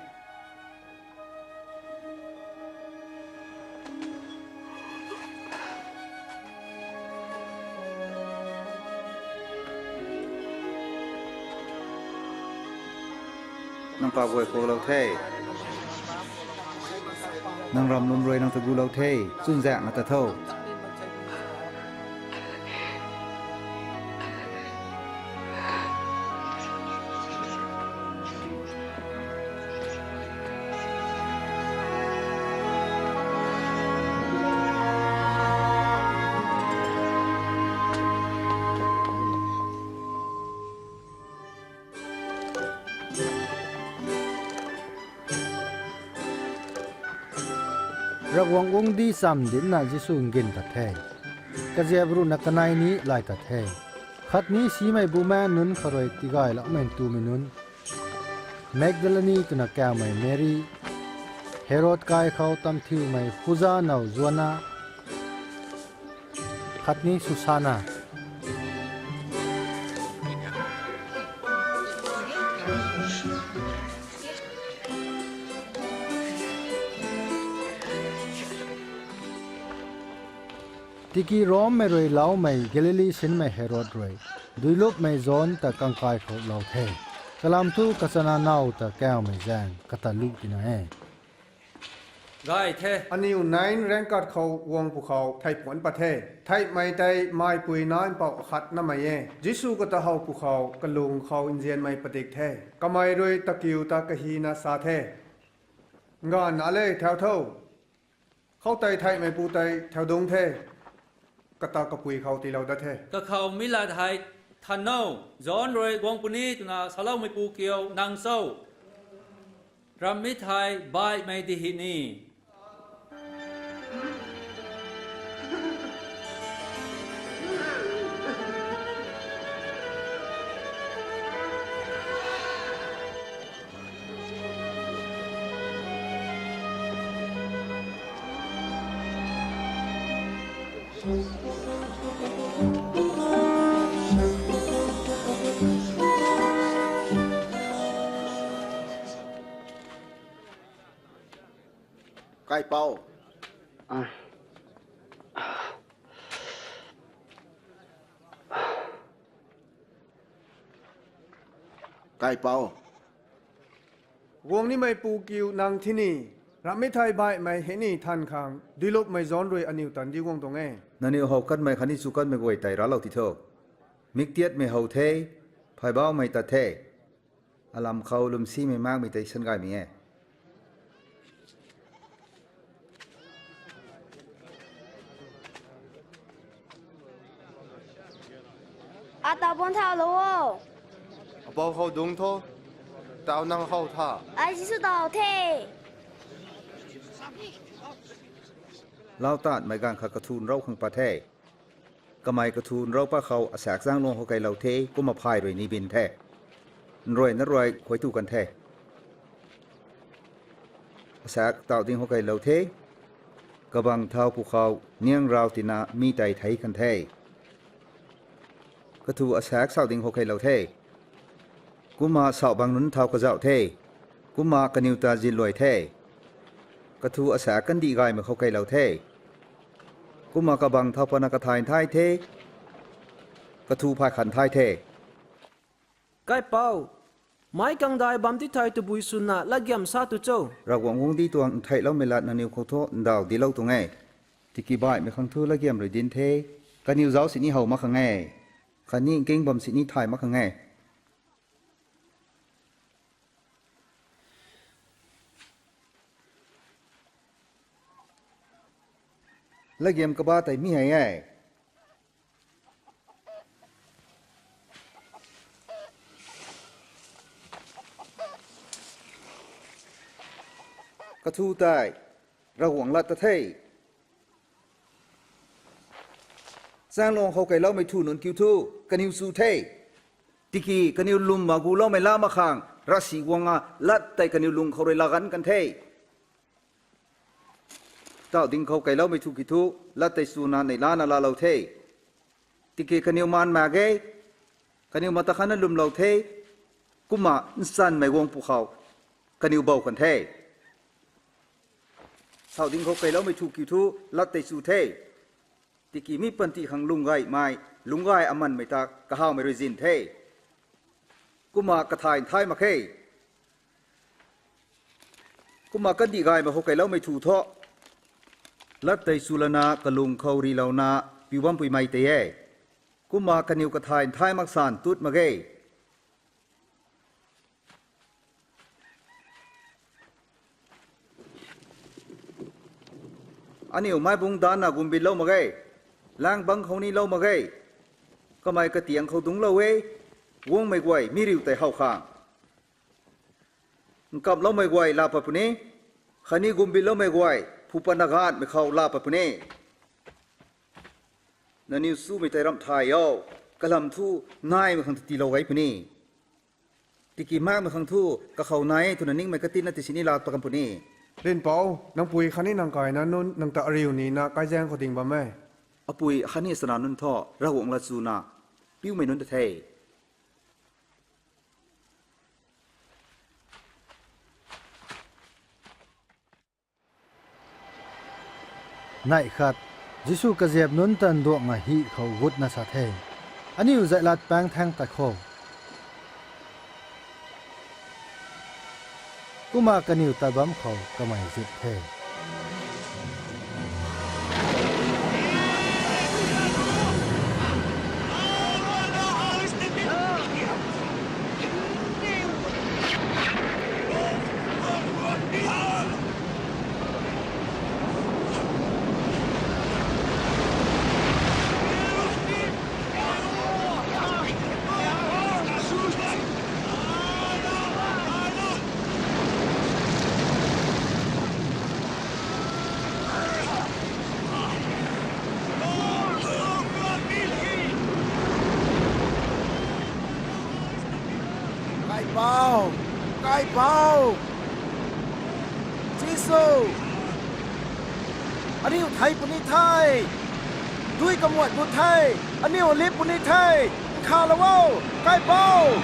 Nang paap guay kuaklou the. Nang ram lwm rui nang ta gulou the. Chwnzaekna ta tho. Ravguangc guangcdic chamv dincna Jisu ngin tat the. Kaziap ruhna kanei ni lay tat the. Khatni simei bumaengh nunc khou rui tigayloumei ntumei nunc, Magdalani twna kawmei Meri, Herod kai khou tamthiumei Khuza now Joanna, khatni Susana. Tiki Rommei rui laumei Galili sinmei Herod rui duilupmei John ta kangkai khou lou the. Kalam thu kachana naw ta kawmei zaeng kata lu tina e. Gay the. Aniu nain raengkat khou guang pwkhou theih puanc pat the. Theihmei tei maipui nac mpouh akhat namei e. Jisu kata how pwkhou kalung khou nzianmei padik the. Kamei rui takiu ta kahina sa the, Nganvna le thau tho. Khoutei theihmeipu tei thau dungc the, kata kapui khou tiilou dat the. Kakhou mi lat hei than no, John rui guang puni twna saloumeipu kiu nang cho? Ramh mi thei baihmei di hi ni. Kaipouc. Kaipouc. Guang nimeipu kiu nang thi ni, ramh mi thei baihmei hei ni than khang duilupmei John rui aniu tan di guang tuang e. Nangniw how kanmei khatni chu kanmei guay tei raclou ti tho. Miktiatmei how the, pheybaumei tat the, alam khou lwmsimei makmei tei sangaymei e. Ata ban thaulou o. Apou khou dungc tho, tau nang how tha. Ai Jisu tau the. Lau tatmei ganv khat kathu nrau khang pat the. Kamei kathu nrau pat khou asaekc zaengluang khou keylou the, kumna phay rui ni bin the. Nruayna rui khuay tu kan the. Asaekc tau ding khou keylou the. Kabang thau pwkhou niang rau tina mi tei theic kan the. Kathu asaekc sau ding khou keylou the. Kumna sau bang nunc thau kazauh the. Kumna kaniw ta zinluai the. Kathu asaekc kandih gaymei khou keylou the. Kumna kabang thau patna kathay nthai the. Kathu phay khat nthai the. Kaipouc, meic kangdai bam ti thei tabui swna latgiam sa tu cho? Ravguangc guangcdic tuang ntheihloumei lat nangniw khou thu ndauh diclou tuang e. Tiki baihmei khang thu latgiam rui dinc the. Kaniw zauc sini how mak khang e. Khatni nking bam sini thay mak khang e. Latgiam kaba tei mi hei e. Kathu tei Ravguangc lat ta the. Zaengluang khou keyloumei thu nunc kiu thu kaniw chu the. Tiki kaniw lwmna guloumei la mak khang ravsic guang a lat tei kaniw lung khou rui laa ganv kan the. Tau ding khou keyloumei thu ki thu lat tei chwna neihlana laalou the. Tiki kaniw maan mak ge, kaniw mata khatna lwmlou the. Kumna nchanmei guang pwkhou kaniw bou kan the. Tau ding khou keyloumei thu ki thu lat tei chu the. Tiki mi panty khang lungc gaymei, lungc gay amanmei ta kahawmei rui zin the. Kumna kathay nthai mak khe. Kumna kandih gaymei khou keyloumei thu thu lat tei chulana kalung khou rilouna piu bampuimei tei e. Kumna kaniw kathay nthai mak san tut mak ge. Aniu meic bungc danna gumbinlou mak ge, laeng bangc khou ni lou mak ge. Kamei katiang khou dungclou e, guangmei guay mi riu tei how khang. Nkamloumei guay laa pat puni, khatni gumbinloumei guay phu patna gaanhmei khou laa pat puni. Nangniw chumei tei ramh thay o, kalam thu naimei khang ta tiilou gay puni. Tiki makmei khang thu kakhou nai e twna ningmei katinna tisini laa pat kan puni. Rinpouc, nang pui khatni nang kaina nunc nang ta ariu nina kaizaeng khou ding bam e. Apui khatni achana nunc thu Ravguangc lat chwna piumei nunc ta the. Neih khat, Jisu kaziap nunc ta nduangna hih khou gutna sa the, "Aniu zailat paengc thaeng tat kho." Kumna kaniw tat bam khou kamei zip the. Kaipouc! Kaipouc! Jisu! Aniu thei puni the! Dui kamuat bu the! Aniu lip puni the! Nkhavlou o! Kaipouc!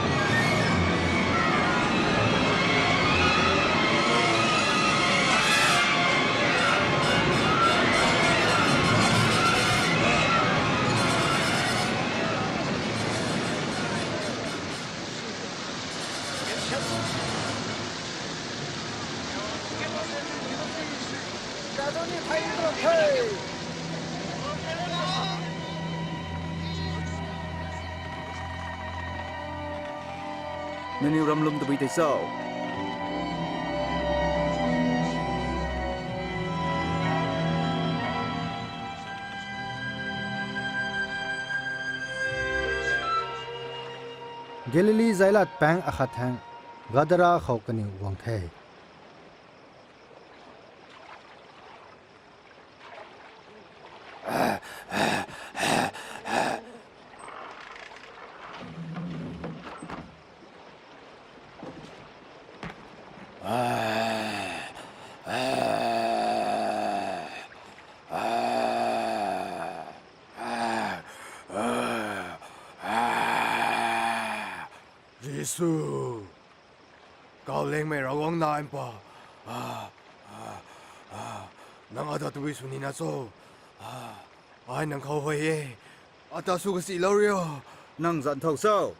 Nangniw ramlum tabui tei cho? Galili zailat paengc akhat thaeng Gadara khou kaniw guang the. Jisu, Kawlengmei Ravguangc Nac Mpa, nang ata tabui sw nina cho? Ai nang khou huay e, ata sw kasihlou rio. Nang zanc thow cho?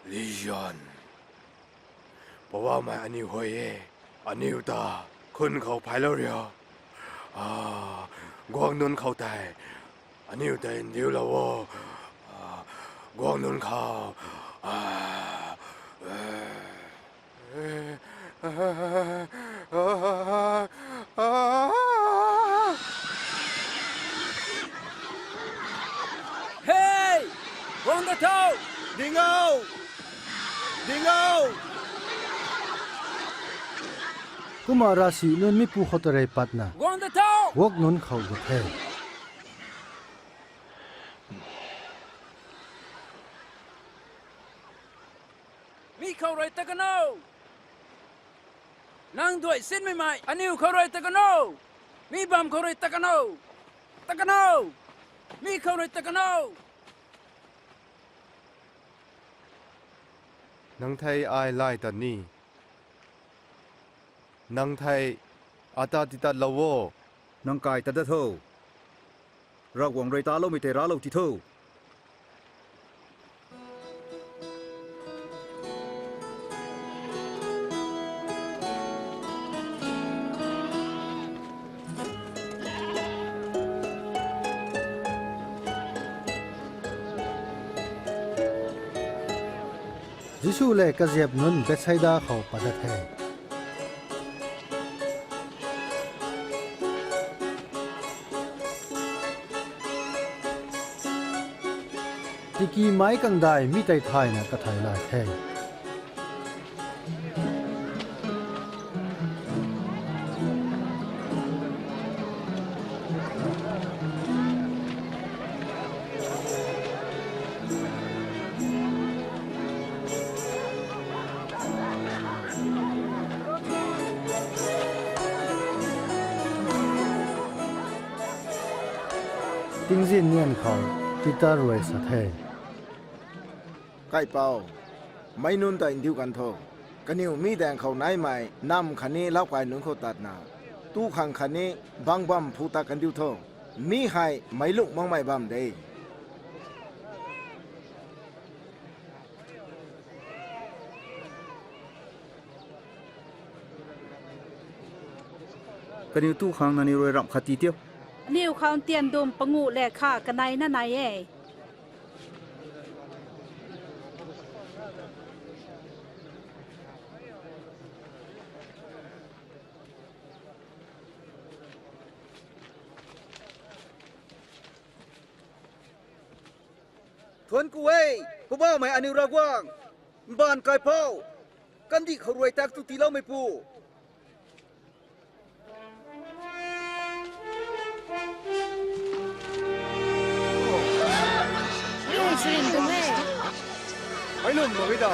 Legion, Poubauhmei aniw huay e, aniu ta khun khou phaylou rio. Guang nunc khou tei aniu tei ndiulou o. Guang nunc khou. Hei! Guang da tho! Ding o! Ding o! Kumna ravsic nunc mipu khou ta rey patna, guang da tho! Guak nunc khou gut the. Mi khou rui tat kan o! Nang duai sinmei mei, aniu khou rui tat kan o! Mi bam khou rui tat kan o! Tat kan o! Mi khou rui tat kan o! Nang thei ai lay tat ni. Nang thei ata titatlou o. Nang kai tat da tho. Ravguangc rui taloumei tei raclou ti tho. Jisu lev kaziap nunc Bethsaida khou pat dat the. Tiki meic kangdai mi tei thayna kathai lay the. Tingzin nian khou Peter rui sa the, Kaipouc, meic nunc ta ndiu kan tho. Kaniw mi daeng khou naimei namv khatni lau kai nunc khou tatna, tu khang khatni bang bam phu ta kandiu tho. Mi hei meic lungh makmei bam de. Kaniw tu khang nangniw rui ramh khat ti tio. Aniw khang tian dum panguh le kha kanei na nai e. Thuanc ku e, Poubauhmei aniw Ravguangc, mbaanv kaipouc, kandih khou rui tak tu tiiloumeipu. Meic lwm mak e da.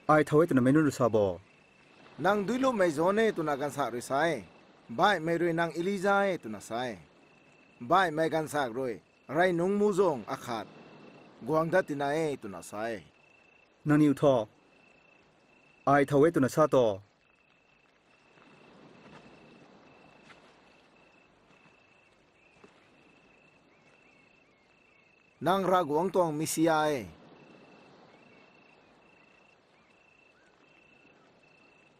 Ai thow e twna meic nunc rui sa bo? Nang Duilupmei John e twna ganvsaekc rui sa e. Baihmei rui nang Elija e twna sa e. Baihmei ganvsaekc rui rey nungc muhzwng akhat guang dat tina e twna sa e. Nangniw tho, ai thow e twna sa to? Nang Ravguangc tuang Messia e.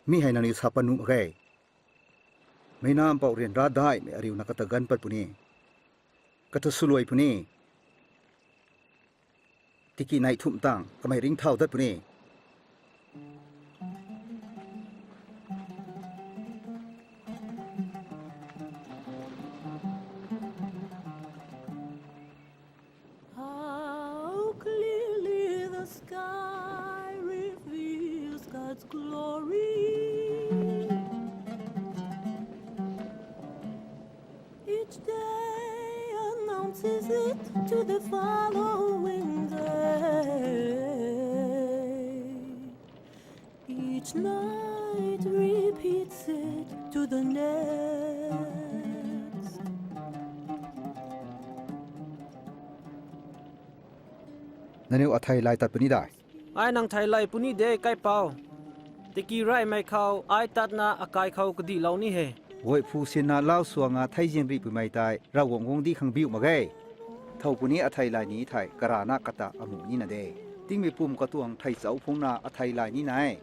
Mi hei nangniw sa pat nuh mak ge. Meic Nac Mpouh ryanra daihmei ariuna kata ganv pat puni, kata swluai puni, tiki neih thumh tang kamei ringcthau dat puni. How clearly the sky reveals God's glory. Each day announces it to the following day. Each night repeats it to the next. Nangniw athei lay tat puni dai? Ai nang thei lay puni de, kaipouc. Tiki reymei khou ai tatna akai khou kadihlou ni he. Guay phu sinna lau suang a theizian rihpuimei tei Ravguangc guangcdic khang biuh mak ge. Thow puni athei lay ni thei karana kata amuh nina de. Tingmei pum katuang thei chauc phungna athei lay nina e.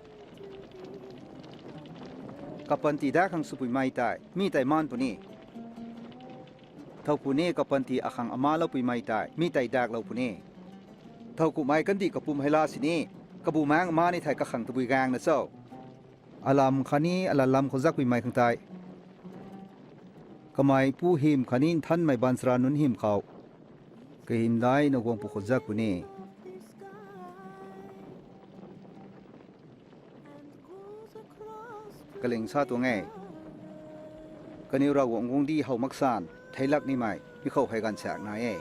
Kapanty dak khang swpuimei tei mi tei maan puni. Thow puni kapanty akhang amaloupui mei tei mi tei daklou puni. Thow kumhmei kandih kapum hei la sini, kabumaengc ma ni thei kakhang tabui gaengna cho? Alam khatni alatlam khou zakpuimei khang tei, kamei pu hym khatni nthanmei baanchara nunc hym khou kahymdaihna guang pwkhou zak puni. Kaling sa tuang e. Kaniw Ravguangc guangcdic how maksan theilak nimei mi khou hei gaanvsaekc nai e.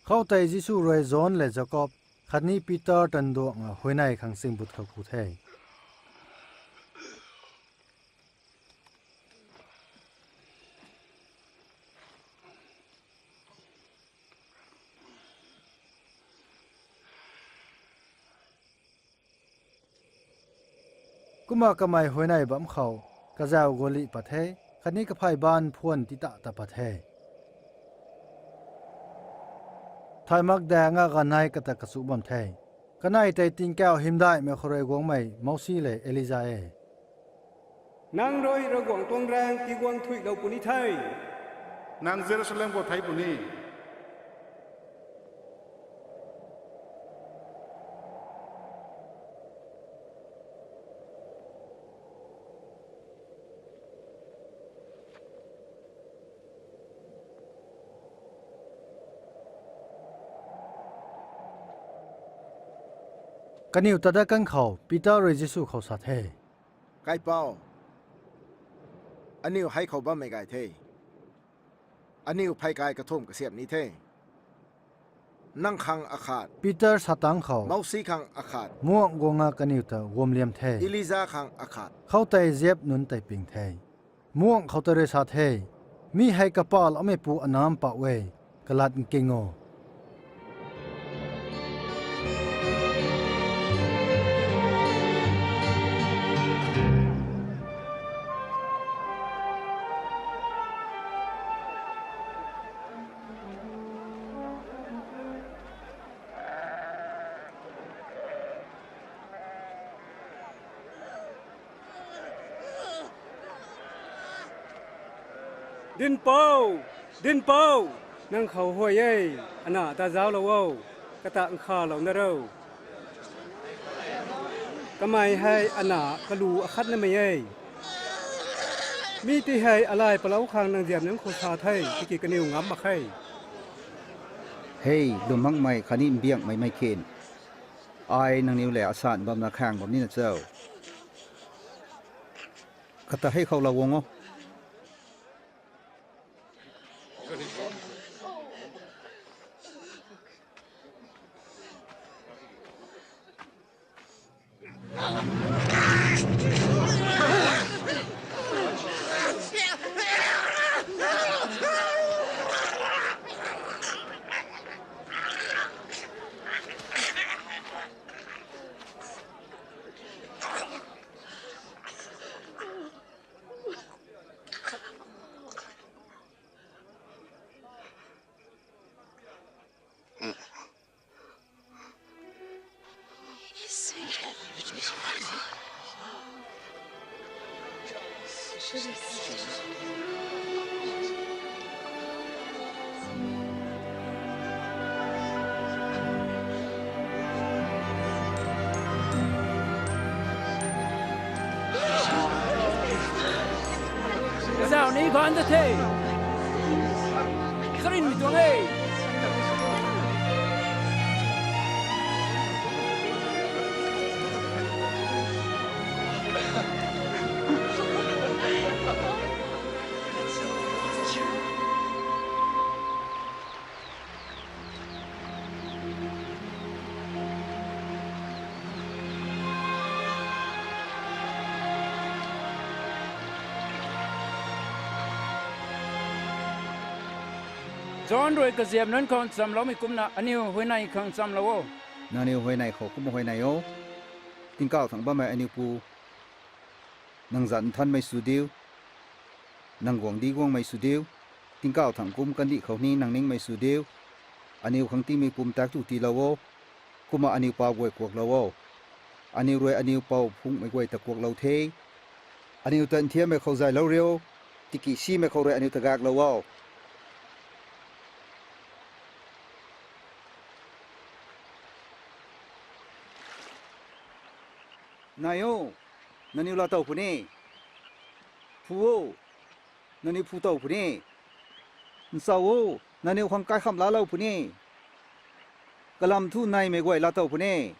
Khoutei Jisu rui John lev Jakob khatni Pitar tanduangna huayney khang singbut khou ku the. Kumna kamei huayney bam khou kazauh gualih pat the, khatni kaphey baanv phuan tita ta pat the. Thay mak daeng a ganei kata kachu bam the. Kanei tei tingkauh hymdaihmei khou rui guangmei Mousi le Elija e. Nang rui Ravguangc tuang raeng tiguang thuilou puni the. Nang Jerusalem khou thei puni. Kaniw tat dat kan khou Peter rui Jisu khou sa the, Kaipouc, aniw hei khou bammei gay the. Aniw pheykai kathumh kasiamh ni the. Nang khang akhat, Peter sa tangc khou Mousi khang akhat, muangc guang a kaniw ta guamliam the. Elija khang akhat. Khoutei ziap nunc tei ping the. Muangc khou tei rui sa the, Mi hei kapahloumeipu Anam Mpouh e, kalat nking o. Dinhpouc, Dinhpouc, nang khou huay e, ana ta zauclou o, kata nkhavlou na ro. Kamei hei ana kalu akhatnamei e. Mi ti hei alay palou khang nang ziap nunc khou sa the, tiki kaniw ngam mak khe. Hei, lwm makmei khatni mbiangmei mei khin, ai nangniw lev asan bamna khaeng bam nina cho? Kata hei khou lou guang o. Kazauh ni ganv ta the. Karinmei tuang e. John rui kaziap nunc khou nchamloumei kumna aniw huayney khang nchamlou o. Nangniw huayney khou kumna huayney o. Tingkauh thangc bammei aniw Pu, nang zanc nthanmei sw diu. Nang guangcdic guangmei sw diu. Tingkauh thangc kum kandih khou ni nang ningmei sw diu. Aniw khang tingmei pumc tak tu tiilou o. Kumna aniw paap guay kuaklou o. Aniw rui aniw pou phungmei guay ta kuaklou the. Aniw ta nthiammei khou zaylou rio, tiki simei khou rui aniw ta gaeklou o. Nai o, nangniw laatow puni. Phu o, nangniw phu tow puni. Nchau o, nangniw khang kaikham laalou puni. Kalam thu naimei guay laatow puni.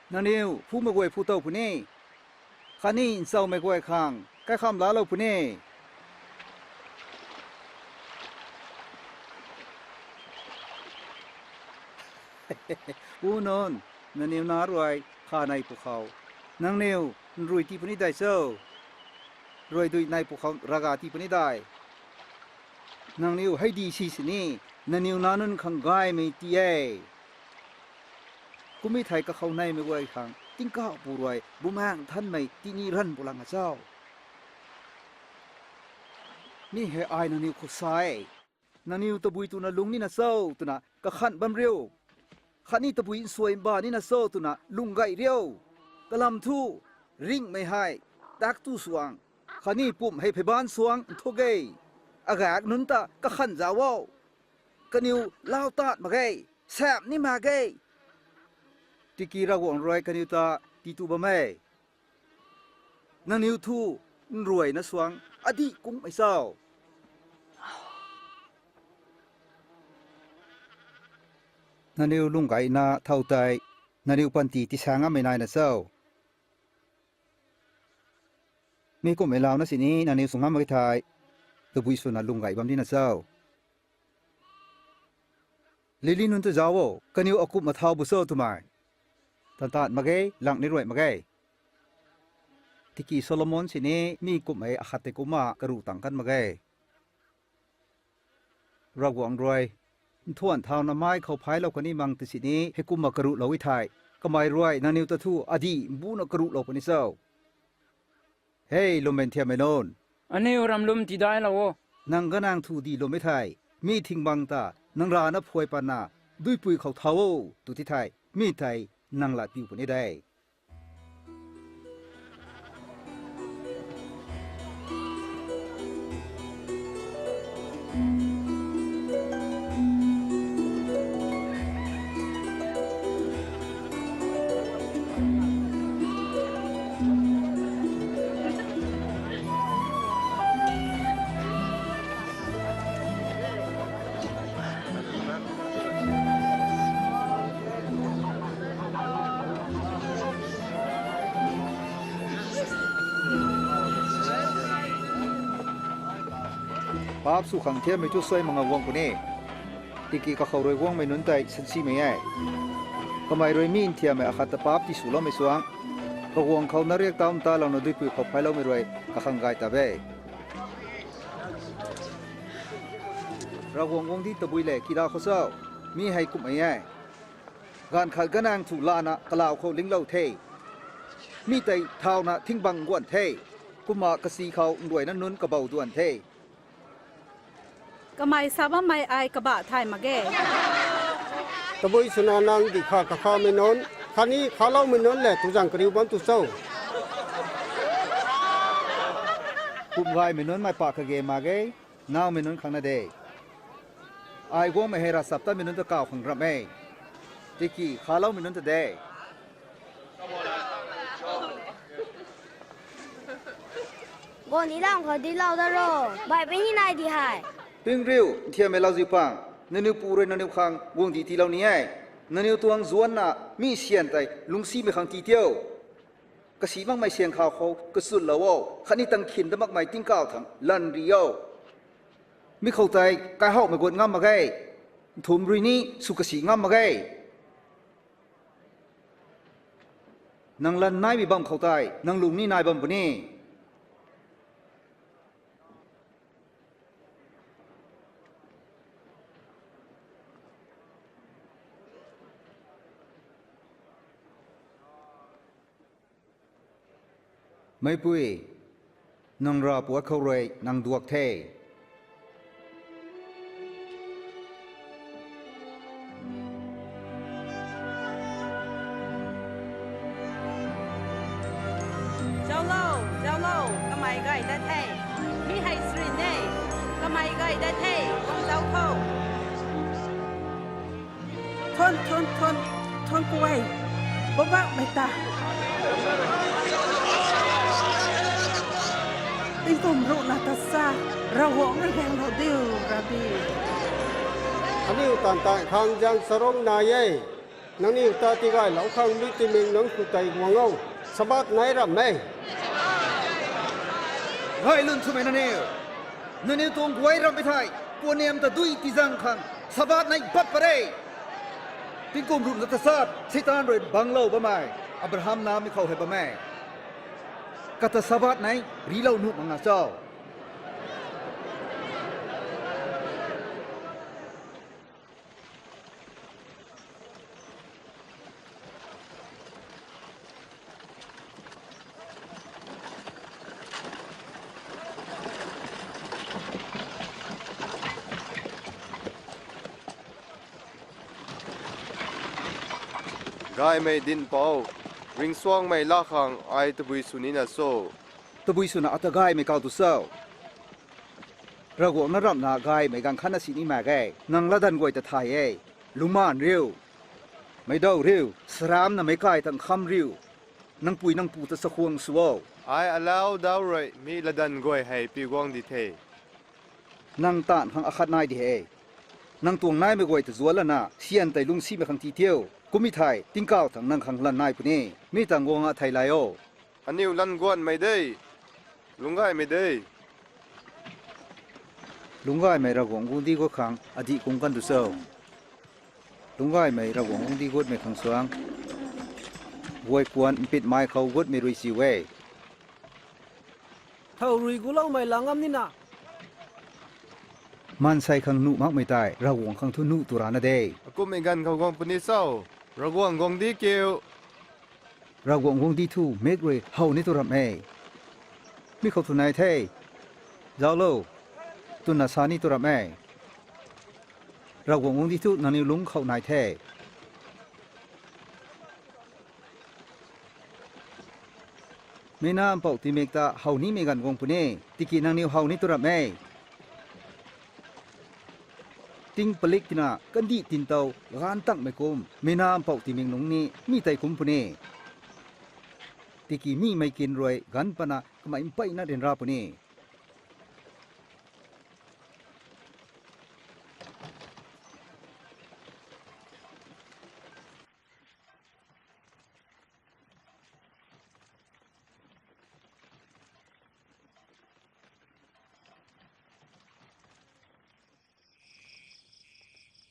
Nangniw phumei guay phu tow puni. Khatni nchaumei guay khang kaikham laalou puni. Pu nunc, nangniw nac rui kha nei pwkhou, nangniw nrui tii puni dei cho? Rui dui nei pwkhou ravga tii puni dei. Nangniw hei di si sini, nangniw nac nunc khang gaymei ti e. Kummei thei kakhou neimei guay khang tingkauh pu rui Bumaengh Nthanmei tini ranv pu lang a cho? Mi hei ai nangniw khou sa e. Nangniw tabui twna lung nina cho twna kakhanh bam riu. Khatni tabui nsuai mba nina cho twna lung gay riu. Kalam thu, ringhmei hei tak tu suang, khatni pumh hei pheyban suang nthuk e. Agaek nunc ta kakhanh zauc o. Kaniw lau tat mak ge, sam ni mak ge. Tiki Ravguangc rui kaniw ta titu bam e. Nangniw thu nruayna suang adih kungmei cho? Nangniw lung gayna thow tei nangniw panty tisaeng ngammei naina cho? Mi kumhmei launa sini nangniw sw ngam mak ge thei, tabui swna lung gay bam nina cho? Lily nunc ta zauc o, kaniw akumhna thau bu cho twmei? Tan tat mak ge, lang ni ruai mak ge. Tiki Solomon sini mi kumhmei akhat tei kumna karuh tang kan mak ge. Ravguangc rui nthuan thauna mai khou phaiclou kani mang ta sini heikumna karuhlou e thei, kamei rui nangniw ta thu adih mbuna karuhlou puni cho? Hei lwmmei nthiammei nunc, aniw ramlwm tidailou o. Nang ganang thu dih lwm e thei, mi thing bang ta nang rana phuai patna duipui khou thau o tw ti thei, mi tei nang lat piu puni de. Paap sw khang nthiammei thu suai mak nga guang puni. Tiki kakhou rui guangmei nunc tei sansimei e. Kamei rui mi nthiammei akhat ta paap tiswloumei suang, kaguang khou nariak tau ntalouna duipui khou phailoumei rui kakhang gay ta e. Ravguangc guangcdic tabui lev kida khou cho? Mi hei kumhmei e. Gaanv khat ganang thu lana kalau khou linglou the. Mi tei thauna thing bang guan the. Kumna kasi khou nruayna nunc kabou duan the. Kamei sa bammei ai kabah thay mak ge. Tabui swna nang dihkha kakhamei nunc khatni khaloumei nunc lev tuzang kariu bam tu cho? Kumgaymei nunc mei pak kage mak ge, naumei nunc khang na de. Ai guangmei hei ravchaptatmei nunc ta kaw khang ramh e. Tiki khaloumei nunc ta de. Guang ni lam khou dilou da ro. Baihpui ni nai di hei. Ping riu, nthiammei lauziu pang, nangniw pu rui nangniw khang guangcdic tiilou ni e. Nangniw tuang zuanna mi syan tei lungcsimei khang tii tio. Kasi makmei syan khou khou kachutlou o, khatni tangkhin dat makmei tingkauh thangc lanri o. Mi khou tei kaihouhmei guat ngam mak ge, nthumh rui ni sw kasi ngam mak ge. Nang lan naimei bam khou tei nang lung ni nai bam puni. Meipui, nang Ravpuat khou rui nang duak the. Zauclo, zauclo, kamei gay dat the. Mi hei srin e, kamei gay dat the, guang zau tho. Thuan, thuan, thuan, thuan kuay, Poubauhmei ta. Tingkum ruhna ta sa, Ravguangc rui gaenglou diu, Rabbi. Aniu taanv tei khang zaeng charuk nai e. Nangniw ta tigaylou khang mi timing nunc khou tei guang o, Sabbath nei ramh e. Gay lun swmei nangniw, nangniw tuang guay ramhmei thei puanniam ta dui tizang khang Sabbath nei bat pat re. Tingkum ruhna tachat Seitaan rui banglou bammei Abraham naimei khou hei bam e. Kata Sabbath nei rilou nuh mak nga cho? Gaymei dinhpouc, ringcsuangmei laa khang ai tabui sw nina cho? Tabui swna ata gaymei kau tu cho? Ravguangc na ramhna gaymei ganv khatna si ni mak ge. Nang latdanv guay ta thay e. Lungmaan riu. Meic dau riu. Saramna meic kai tang kham riu. Nang pui nang pu ta chakhwang sw o. Ai alau dau rui mi latdanv guay hei piu guang di the. Nang taanv khang akhat nai di he. Nang tuang naimei guay ta zuanc lana syan tei lungcsimei khang ti thiu. Kum e thei, tingkauh thangc nang khang lan nai puni. Mi tang guang a thei lai o. Aniu lan guanmei de. Lungc gaymei de. Lungc gaymei Ravguangc guangcdic gut khang adih kung kan tu cho? Lungc gaymei Ravguangc guangcdic gutmei khang suang, guay kuan mpitmei khou gutmei rui siu e. Thow rui guloumei la ngam nina. Maansei khang nuh makmei tei Ravguangc khang thu nuh tu rana de. Akumhmei ganv khou guang puni cho? Ravguangc guangcdic kiu. Ravguangc guangcdic thu mik rui how ni tu ramh e. Mi khou thu nai the. Zauclo, twna sa ni tu ramh e. Ravguangc guangcdic thu nangniw lungc khou nai the. Mi na mpouh tingmik ta how nimei ganv guang puni, tiki nangniw how ni tu ramh e. Ting palik tina kandih tintow gaanc tangmei kum, mi na mpouh tingmik nungc ni mi tei kum puni, tiki mi meic kin rui gaanc pana kamei mpeyna ryanra puni.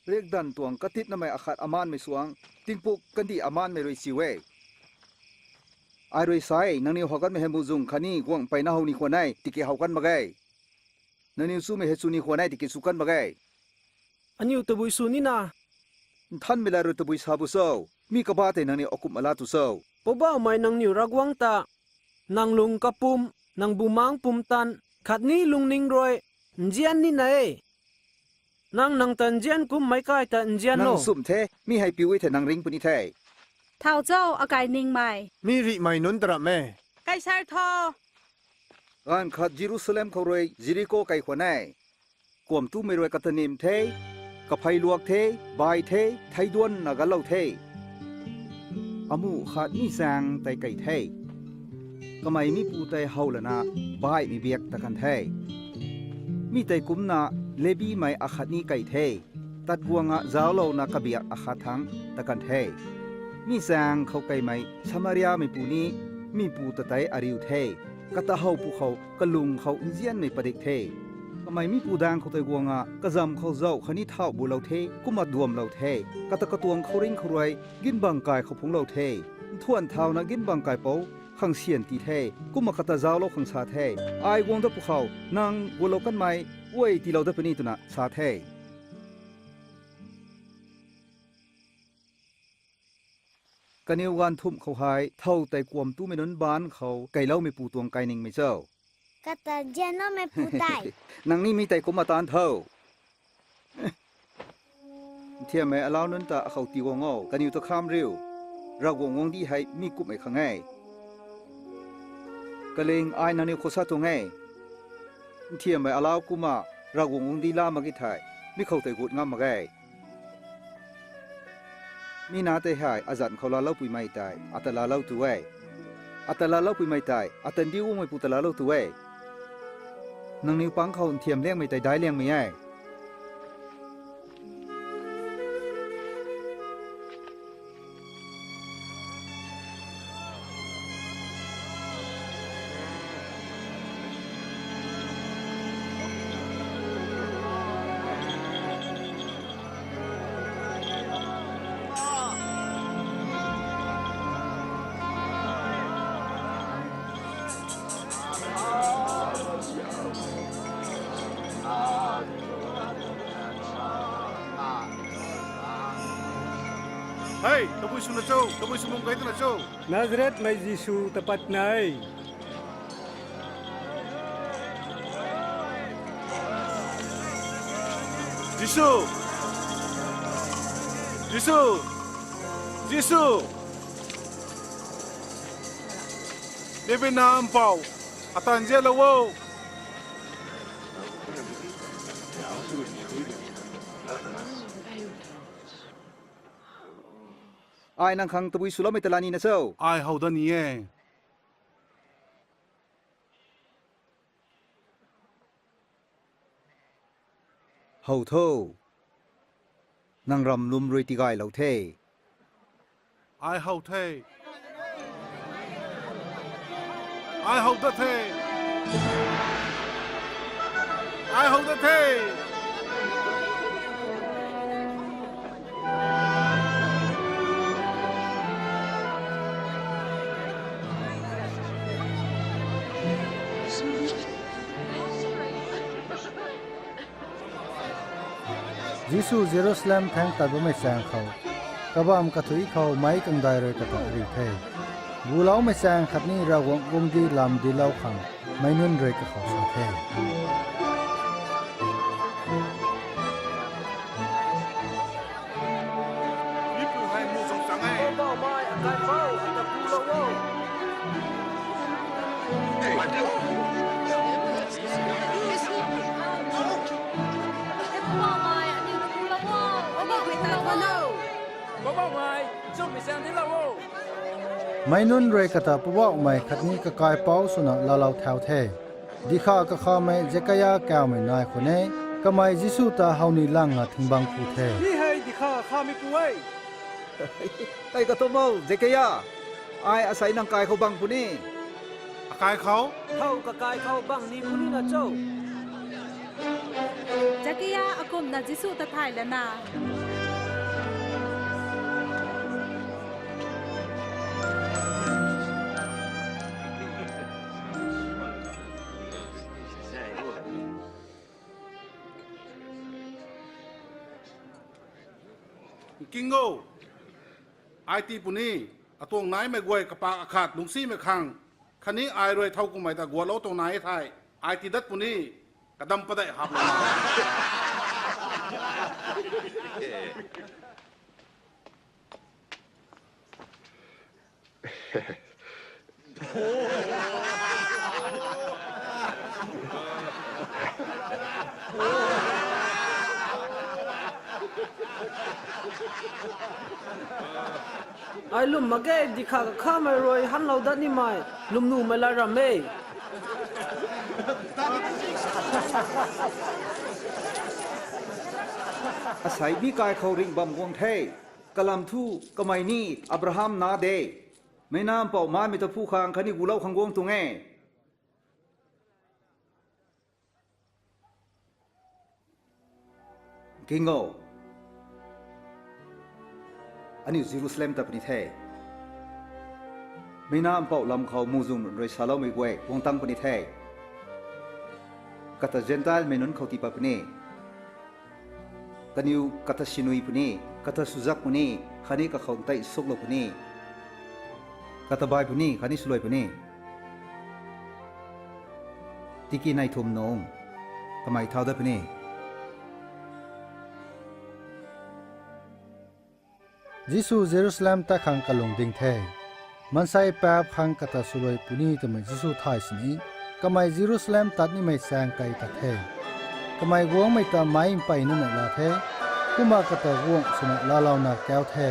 Riakdanv tuang katitnamei akhat amaanmei suang, tingpuk kandih amaanmei rui siu e. Ai rui sa e, nangniw how kanmei hei muhzwng khatni guangh mpeyna how ni khwan e, tiki how kan mak ge. Nangniw chumei hei chu ni khwan e, tiki chu kan mak ge. Aniu tabui sw nina. Nthanmei lat rui tabui sa bu cho? Mi kaba tei nangniw akumh ala tu cho? Poubauhmei nangniw Ravguangc ta, nang lung kapumc, nang bumaengc pumtan, khatni lungning rui nzian nina e. Nang nang ta nzian kum meic kai ta nzian o. Nang nchumh the, mi hei piu e thei nang ringc puni the. Thau cho, akai ningmei. Mi rihmei nunc ta ramh e. Kaisar tho. Gaanv khat Jerusalem khou rui Jeriko kai khwan e. Kuam tumei rui kata nim the, kaphey luak the, bai the, theiduanna galou the. Amuh khat mi zaeng tei kei the. Kamei mipu tei how lana baihmei biak ta kan the. Mi tei kumcna Lebimei akhat ni kei the. Tat guangna zauclouna kabiak akhat thangc ta kan the. Mi zaeng khou keimei Samariameipu ni mipu ta tei ariu the. Kata how pwkhou kalung khou nzianmei padik the. Kamei mipu daeng khou tei guangna kazam khou zauh khatni thauh bulou the, kumna duamlou the. Kata katuang khouringh khou rui ginbang kai khou phungclou the. Nthuan thauna ginbang kaipouc khang syan ti the, kumna kata zauclou khang sa the. Ai guang dat pwkhou nang gualou kanmei guay tiilou dat puni twna sa the. Kaniw ganv thumh khou hei thow tei kuam tumei nunc baanc khou keyloumeipu tuang kainingmei cho? Kata nzianloumeipu tei. Nang ni mi tei kumna taanc tho. Nthiammei alau nunc ta akhou tii guang o, kaniw ta kham riu. Ravguangc guangcdic hei mi kumhmei khang e. Kaling ai nangniw khou sa tuang e. Nthiammei alau kumna Ravguangc guangcdic laa mak ge thei, mi khou tei gut ngam mak ge. Mi na tei hei azanc khou laalou puimei tei ata laalou tu e. Ata laalou puimei tei ata ndiu guangmeipu ta laalou tu e. Nangniw pang khou nthiam liangmei tei daic liangmei e. Hei, tabui swna cho, tabui sw bam kei twna cho? Nazaretmei Jisu ta patna e. Jisu! Jisu! Jisu, David na mpouh, atan zianlou o. Ai nang khang tabui swloumei ta la nina cho? Ai how dat ni e. How tho. Nang ramlum rui tigaylou the. Ai how the. Ai how dat the. Ai how dat the. Jisu Jerusalem thaeng tat bammei chaeng khou, kabamv kathuic khou meic kangdai rui kata ri the. Guloumei chaeng khatni Ravguangc guangcdic lam dinclou khang meic nunc rui kakhou sa the. Meic nunc rui kata Poubauhmei khatni kakaipouc swna laalou thau the. Dihkhav kakhamei Zakaia kawmei nai khwan e, kamei Jisu ta how ni langna thing bang pw the. Mi hei dihkhav kakhameipu e. Tei katumc o, Zakaia. Ai asei nang kai khou bang puni. Akai khou? Thow kakai khou bang ni puni na cho? Zakaia akumhna Jisu ta thay lana, Nking o, ai tii puni, atuang naimei guay kapak akhat lungcsimei khang, khatni ai rui thow kumhmei ta gualou tuang nai e thei, ai tii dat puni, kadam padeih haplou na. Ai lwm mak ge, dihkhav kakhamei rui hanlou dat nimei lwmnumei lat ram e. Asei mi kai khou ringh bam guang the. Kalam thu kamei ni Abraham nac de. Meic Nac Mpouh maimei ta phu khang khatni gulou khang guang tuang e. Nking o, aniu Jerusalem tat puni the. Meic Nac Mpouh lam khou muhzwng rui saloumei guay guang tang puni the. Kata Zentelmei nunc khou tii pat puni. Kaniw kata sinui puni, kata swzak puni, khatni kakhou ntei suklou puni. Kata bai puni, khatni swluai puni. Tiki neih thumh nung, kamei thau dat puni. Jisu Jerusalem tat khang kalung ding the. Maansei paap khang kata swluai puni twmei Jisu thay sini, kamei Jerusalem tat nimei chaeng kei tat the. Kamei guangmei ta meic mpeyna neihla the, kumna kata guangc swna laalouna kau the.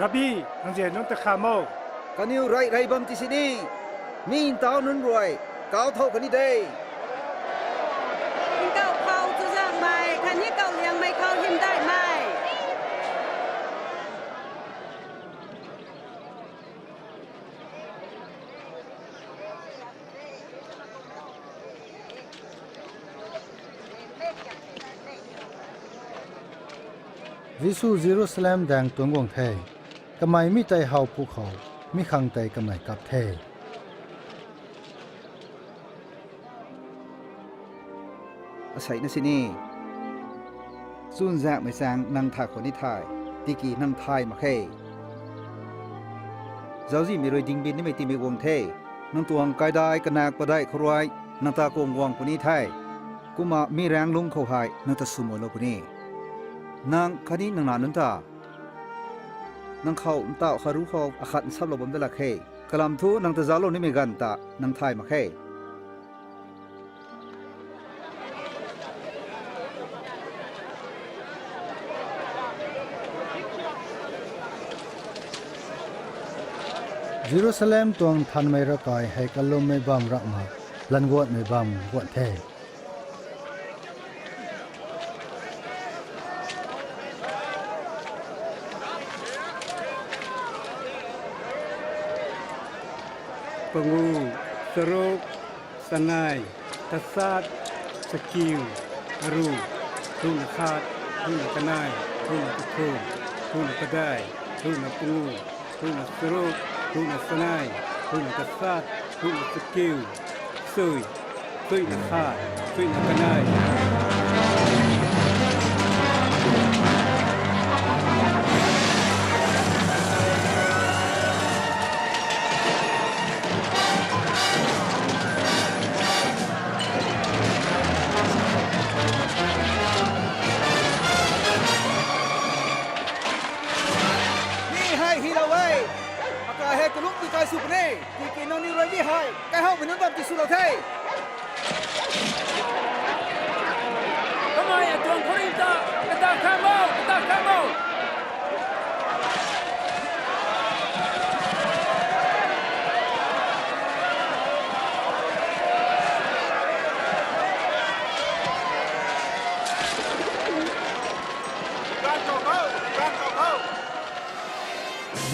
Rabbi, nang zi nunc ta kham o. Kaniw rey rey bam ti sini, mi ntauh nunc rui kau thow kani de. Nkauh khou chuzaenghmei khatni kau liangmei khou hymdaihmei. Jisu Jerusalem daeng tuang guang the. Kamei mi tei how pwkhou, mi khang tei kamei kap the. Asei na sini, chuzaenghmei chaeng nang thay khou ni the, tiki nang thay mak khe. Zauczihmei rui dingbin nimei tiimei guang the. Nang tuang kaidai kanak padeih khou rui nang ta kuang guang puni the. Kumna mi raengc lungc khou hei nang ta swmulou puni. Nang khatni nang nac nunc ta nang khou ntauh khat ruc khou akhat nsaplou bam da lak khe. Kalam thu nang ta zauclou nimei ganv ta nang thay mak khe. Jerusalem tuang nthanmei ravkai hei kalummei bam rap mak, lanv guatmei bam guat the. Pangu, charuk, chanei, tachat, chakiu, aru, ruhna khat, ruhna kanei, ruhna kathumh, ruhna padeih, ruhna pangu, ruhna charuk, ruhna chanei, ruhna tachat, ruhna chakiu, sui, suina khat, suina kanei. Mi hei hilou e. Akai hei kalungpui kai sw puni. Tiki nangniw rui mi hei kaihowmei nunc bam tiswlou the. Kamei atuang khouringh ta kata khang o, kata khang o.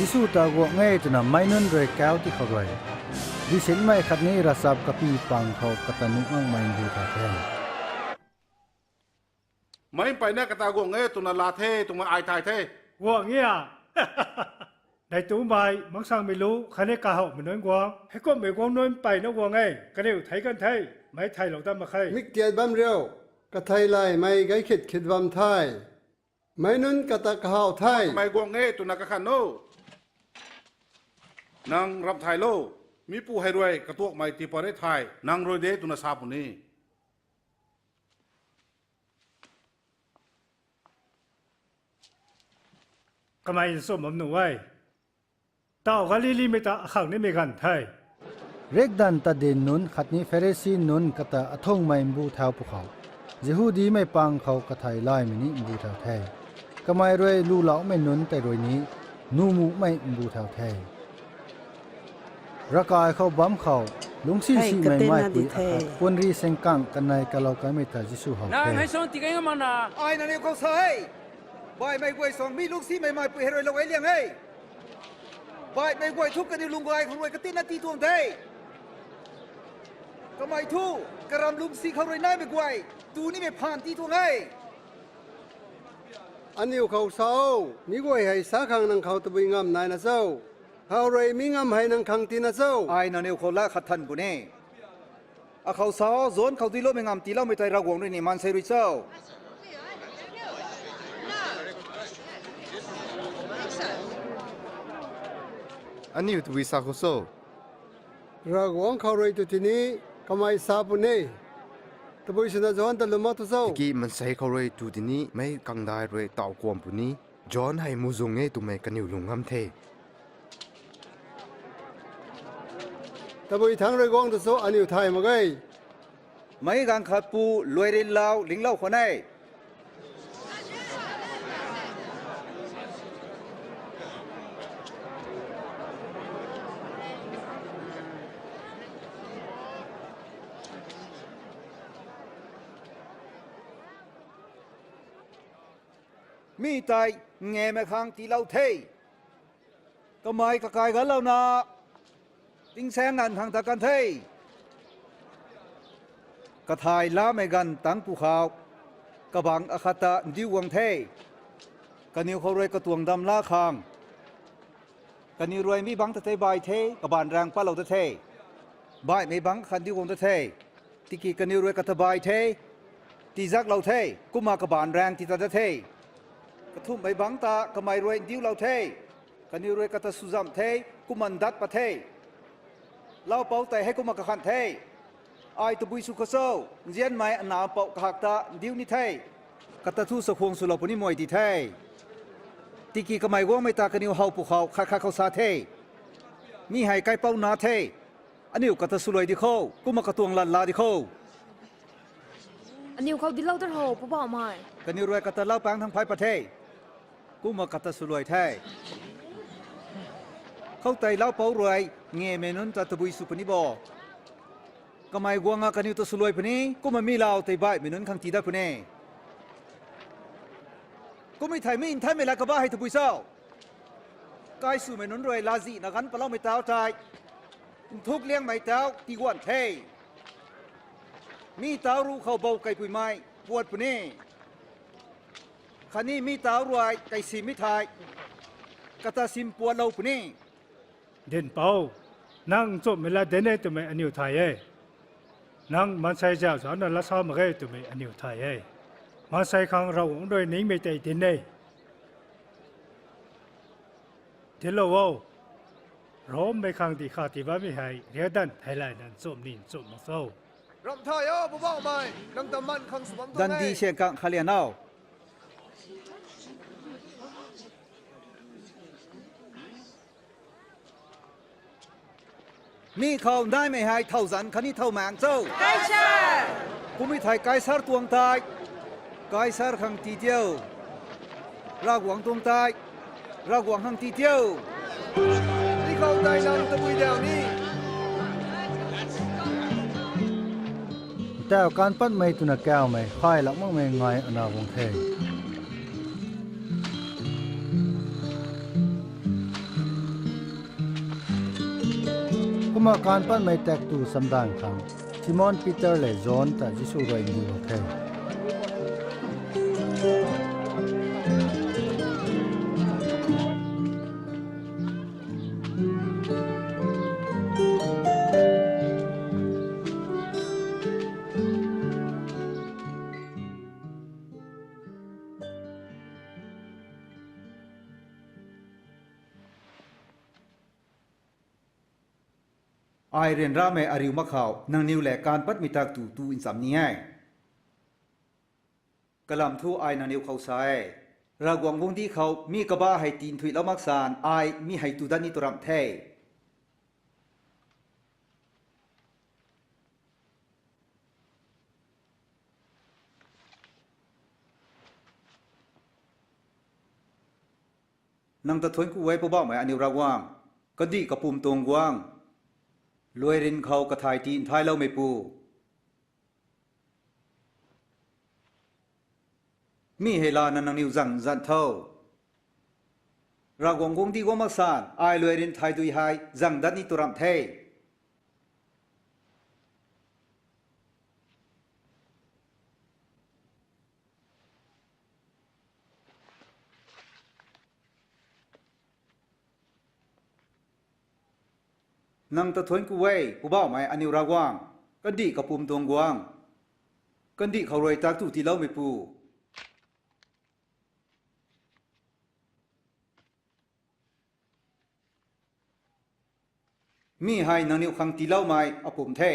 Jisu ta guang e twna meic nunc rui kau ti khou rui, disinmei khatni ravchap kapy pang khou kata nuh makmei mbu thau the. Meic mpeyna kata guang e twna laa the twmei ai thay the. Guang e a. Daitumei, mangsangmei lu khatni kahowmei nunc guang, heikumhmei guang nunc mpeyna guang e, kaniw theic kan the, meic theilou dat mak khe. Miktiat bam riu, kathei laymei gaykhit khit bam the. Meic nunc kata kahaw the. Kamei guang e twna kakhan o. Nang ramh thay lo. Mipu hei rui katuakmei tiipat re thei nang rui de twna sa puni. Kamei nchumh bam nuh e. Tau Galilimei ta akhang nimei ganv the. Riakdanv tadin nunc khatni Pharisi nunc kata athungmei mbu thau pwkhou, Jihudimei pang khou kathei laymei ni mbu thau the. Kamei rui luloumei nunc tei rui ni nuh makmei mbu thau the. Ravkai khou bam khou lungcsi simei maipui akhat puanri sengkang kanei kalou kaimei ta Jisu how the. Nang hei suang tikai ngam mak na? Ai nangniw khou sa e. Baihmei guay suang mi lungcsimei maipui hei rui lou e liang e. Baihmei guay thu kaniw lung gay khou rui katinna tii tuang de. Kamei thu karam lungcsi khou rui naimei guay tu nimei phaan tii tuang e. Aniu khou sa o, mi guay hei sa khang nang khou tabui ngamv naina cho? Khou rui mi ngamv hei nang khang tina cho? Ai nangniw khou lat khat than puni. Akhou sa o, John khou duiloumei ngamv tiiloumei tei Ravguangc rui ni maansei rui cho? Aniu tabui sa khou cho? Ravguangc khou rui tu tini kamei sa puni. Tabui swna John ta lwm mak tu cho? Tiki maansei khou rui tu tini meic kangdai rui tau kuam puni. John hei muhzwng e twmei kaniw lung ngam the. Tabui thangc rui guang tu cho, aniu thay mak ge. Meic ganv khat pu luai rinlou linglou khwan e. Mi tei ngemei khang tiilou the. Kamei kakai ganlouna tingsaeng nganv khang ta kan the. Kathai laamei ganv tangc pwkhou kabangc akhat ta ndiu guang the. Kaniw khou rui katuang dam la khang. Kaniw rui mi bangc ta tei bai the, kabaanv raeng patlou ta the. Baihmei bangc khan diu guang ta the. Tiki kaniw rui kata bai the, tizaklou the, kumna kabaanv raeng ti ta da the. Kathumhmei bangc ta kamei rui ndiulou the. Kaniw rui kata swzamh the, kumna ndat pat the. Laupouc tei hei kumna kakhan the. Ai tabui sw khou cho, nzianmei ana pouc kahak ta ndiu ni the. Kata thu sakhwang swlou puni mei di the. Tiki kamei guangmei ta kaniw how pwkhou khat khat khou sa the. Mi hei kaipouc na the. Aniu kata swluai di kho, kumna katuang lat la di kho. Aniu khou dilou tat ho, Poubauhmei. Kaniw rui kata lau pang thang phay pat the. Kumna kata swluai the. Khoutei laupouc rui ngemei nunc ta tabui sw puni bo. Kamei guangna kaniw ta swluai puni, kumna mi lau tei baihmei nunc khang tii dat puni. Kummei thei mi nthanmei lat kabah hei tabui cho? Kaiswmei nunc rui lazihna ganv paloumei tau tei nthuk liangmei tau tiguan the. Mi tau ruc khou bou kaipuimei puat puni. Khatni mi tau rui kaisimmei thei kata sim puatlou puni. Dinhpouc, nang nchumhmei lat dinc e twmei aniw thay e. Nang maansei zauh zaucna lat sa mak ge twmei aniw thay e. Maansei khang Ravguangc rui ningmei tei dinc e. Dinclou o. Rommei khang dih kha tii bammei hei riakdanv theilayna nchumh ni nchumh mak cho? Ramh thay o, Poubauhmei, nang ta man khang sw bam tuang e. Dandi siangkang kha lian o. Mi khou naimei hei thow zanc khatni thow maengc cho? Kaisar! Kummei thei Kaisar tuang tei Kaisar khang tii diu. Ravguangc tuang tei Ravguangc khang tii diu. Mi khou tei nang tabui diu ni. Ntauh kan patmei twna kaumei khailak makmei ngai ana guang the. Kumna kan patmei taktu chamdanv khang Simon Peter lev John ta Jisu rui ndiulou the. Ai ryanramei ariu mak khou nangniw lev kan patmei taktu tu ncham ni e. Kalam thu ai nangniw khou sa e, Ravguangc guangcdic khou mi kabah hei tinthuilou mak san ai mi hei tu dat ni tu ramh the. Nang ta thuanc ku e, Poubauhmei aniu Ravguangc, kandih kapwm tuang guangc, luairin khou kathai ti nthailoumeipu. Mi hei lana nangniw zang zan tho. Ravguangc guangcdic guang mak san ai luairin thai dui hei zang dat ni tu ramh the. Nang ta thuanc ku e, Poubauhmei aniu Ravguangc, kandih kapwm tuang guangc, kandih khou rui taktu tiiloumeipu. Mi hei nangniw khang tiiloumei apwm the.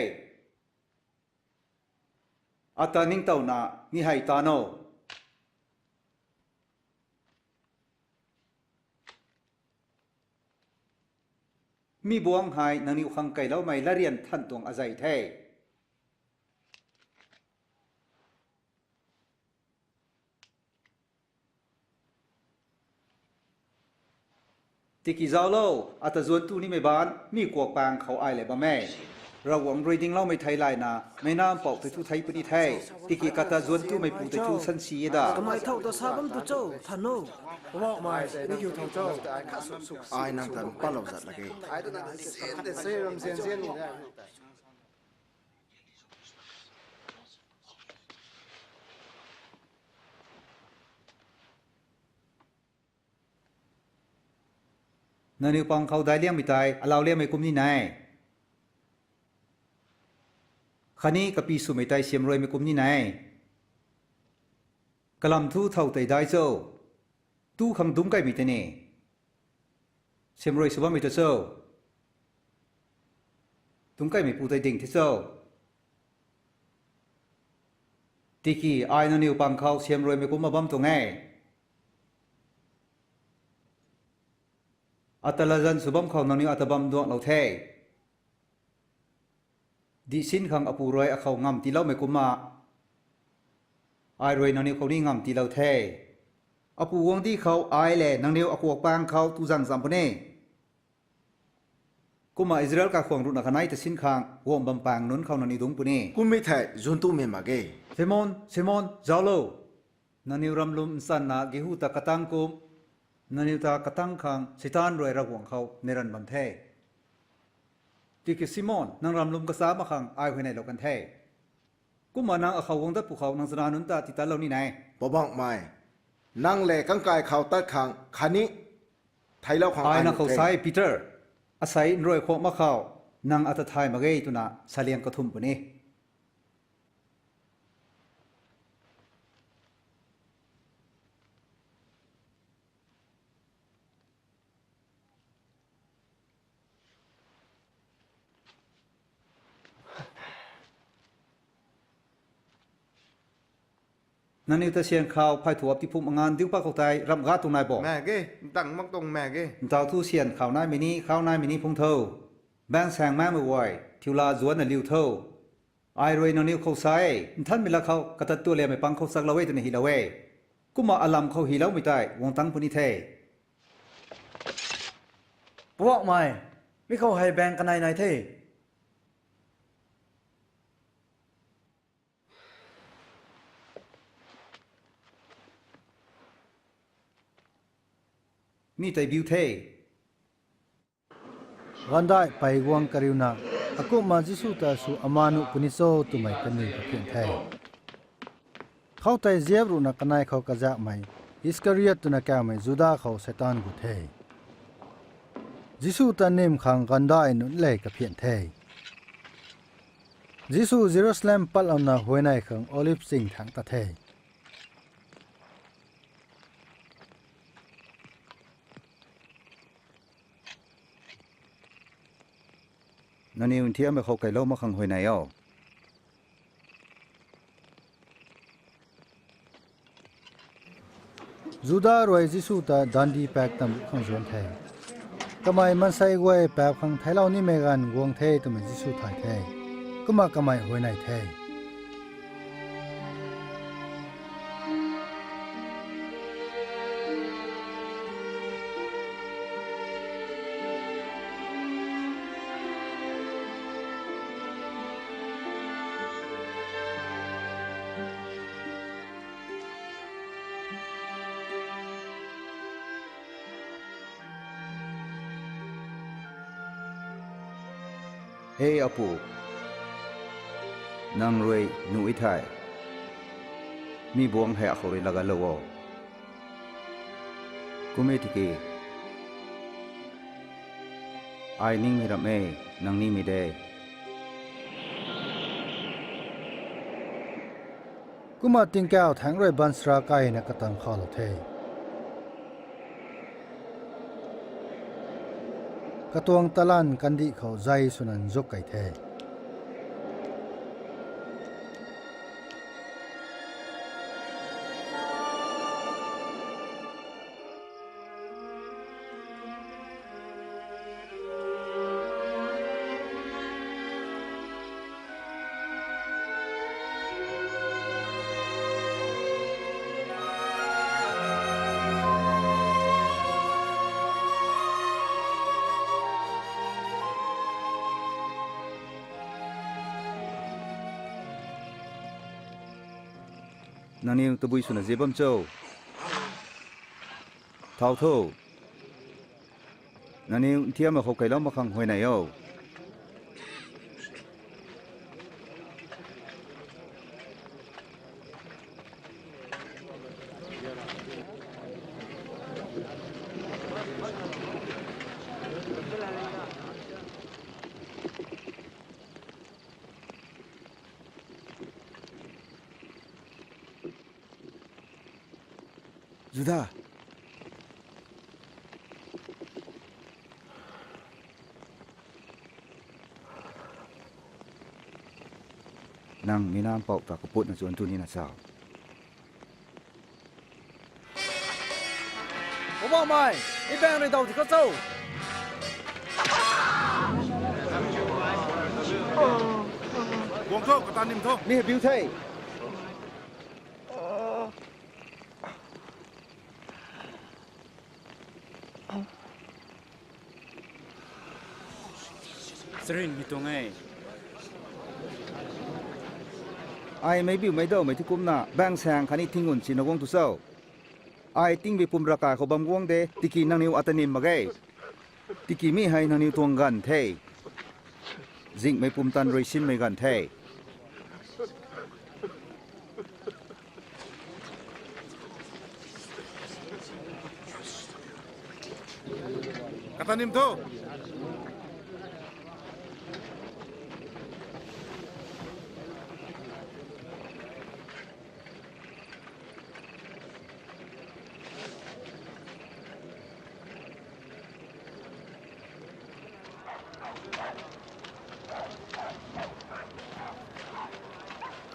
Ata ningtowna mi hei tan o. Mi buangc hei nangniw khang keyloumei latryan than tuang azei the. Tiki zauclo, ata zuanc tu nimei baanc mi kuak pang khou ai lev bam e. Ravguangc rui dingloumei theilayna meic nam pouc tei thu thei puni the. Tiki kata zuanc tumeipu tei thu sansi e da. Kamei thow ta sa bam tu cho, than o. Ai nang tan patlou zat lak e. Nangniw pang khou daic liangmei tei alau liangmei kum ni nai, khatni kapy swmei tei siamruaimei kum ni nai. Kalam thu thow tei daic cho? Tu khang dungc kaimei tei ni siamruai sw bammei ta cho? Dungc kaimeipu tei ding the cho? Tiki ai nangniw pang khou siamruaimei kumna bam tuang e. Ata latzan sw bam khou nangniw ata bam duanglou the. Dihsin khang apu rui akhou ngamv tiiloumei kumna, ai rui nangniw khou ni ngamv tiilou the. Apu guangcdic khou ai lev nangniw akuak pang khou tu zang zam puni. Kumna Israel kaikhwang ruhna kanei ta sin khang guang bam pang nunc khou nangniw dungc puni. Kummei thei zuantumei mak ge. Simon, Simon, zauclo! Nangniw ramlum nchanna gehu ta katang kum, nangniw ta katang khang Seitaan rui Ravguangc khou neihran bam the. Tiki Simon, nang ramlum kacha mak khang ai huayneylou kan the. Kumna nang akhou guang dat pwkhou nang chana nunc ta titatlou ni nai. Poubauhmei, nang lev kangkai khou tat khang khatni theiclou khang ai nang khou sa e, Peter. Asei nruai khuak mak khou nang ata thay mak ge twna saliang kathumh puni. Nangniw ta syan khou phaythuap tiphum nganv diu pat khou tei ramh ga tuang nai bo? Mak ge, ntang mak tuang mak ge. Ntaw thu syan khou naimei ni, khou naimei ni phung tho. Baengsaeng makmei guay, thiu laa zuanna liu tho. Ai rui nangniw khou sa e, nthanmei lak khou katat tualiammei pang khou chaklou e twna hylou e. Kumna alam khou hyloumei tei guang tang puni the. Poubauhmei, mi khou hei baeng kanei nai the. Mi tei biu the. Gaanvdaih pey guang kariuna, akumhna Jisu ta sw ama nuh puni cho twmei kaniw kaphian the. Khoutei ziap ruhna kanei khou kazakmei Iskariot twna kawmei Juda khou Seitaan gu the. Jisu ta nym khang gaanvdaih nunc lev kaphian the. Jisu Jerusalem patlouna huayney khang Oliv ching thangc ta the. Nangniw nthiammei khou keylou mak khang huayney o. Juda rui Jisu ta dandi pak tam khang zuanc the. Kamei maansei guay paap khang theiclou nimei ganv guang the twmei Jisu thay the. Kumna kamei huayney the. He Apu, nang rui nuh e thei, mi buangc hei akhou rui lagatlou o. Kum e tiki, ai ningmei ramh e, nang nimei de. Kumna tingkauh thaengc rui baanchara kaina katang khalou the. Katuang talanv kandih khou zei swna nzuk kei the. Nangniw tabui swna ziap bam cho? Thau tho. Nangniw nthiammei khou keylou mak khang huayney o. Juda. Nang mi nampouh ta kaputna chuan tu nina sa. Poubauhmei, mi baeng rui daw ti kho cho. Guang tho, kata nim tho. Mi hei biu the. Sarin mi tuang e. Ai meic biumei dawmei thu kumna baeng saeng khatni thing ngun sina guang tu cho. Ai tingmei pum ravkai khou bam guang de, tiki nangniw ata nim mak ge. Tiki mi hei nangniw tuang ganv the. Zinghmei pumtan rui sinmei ganv the. Kata nim tho.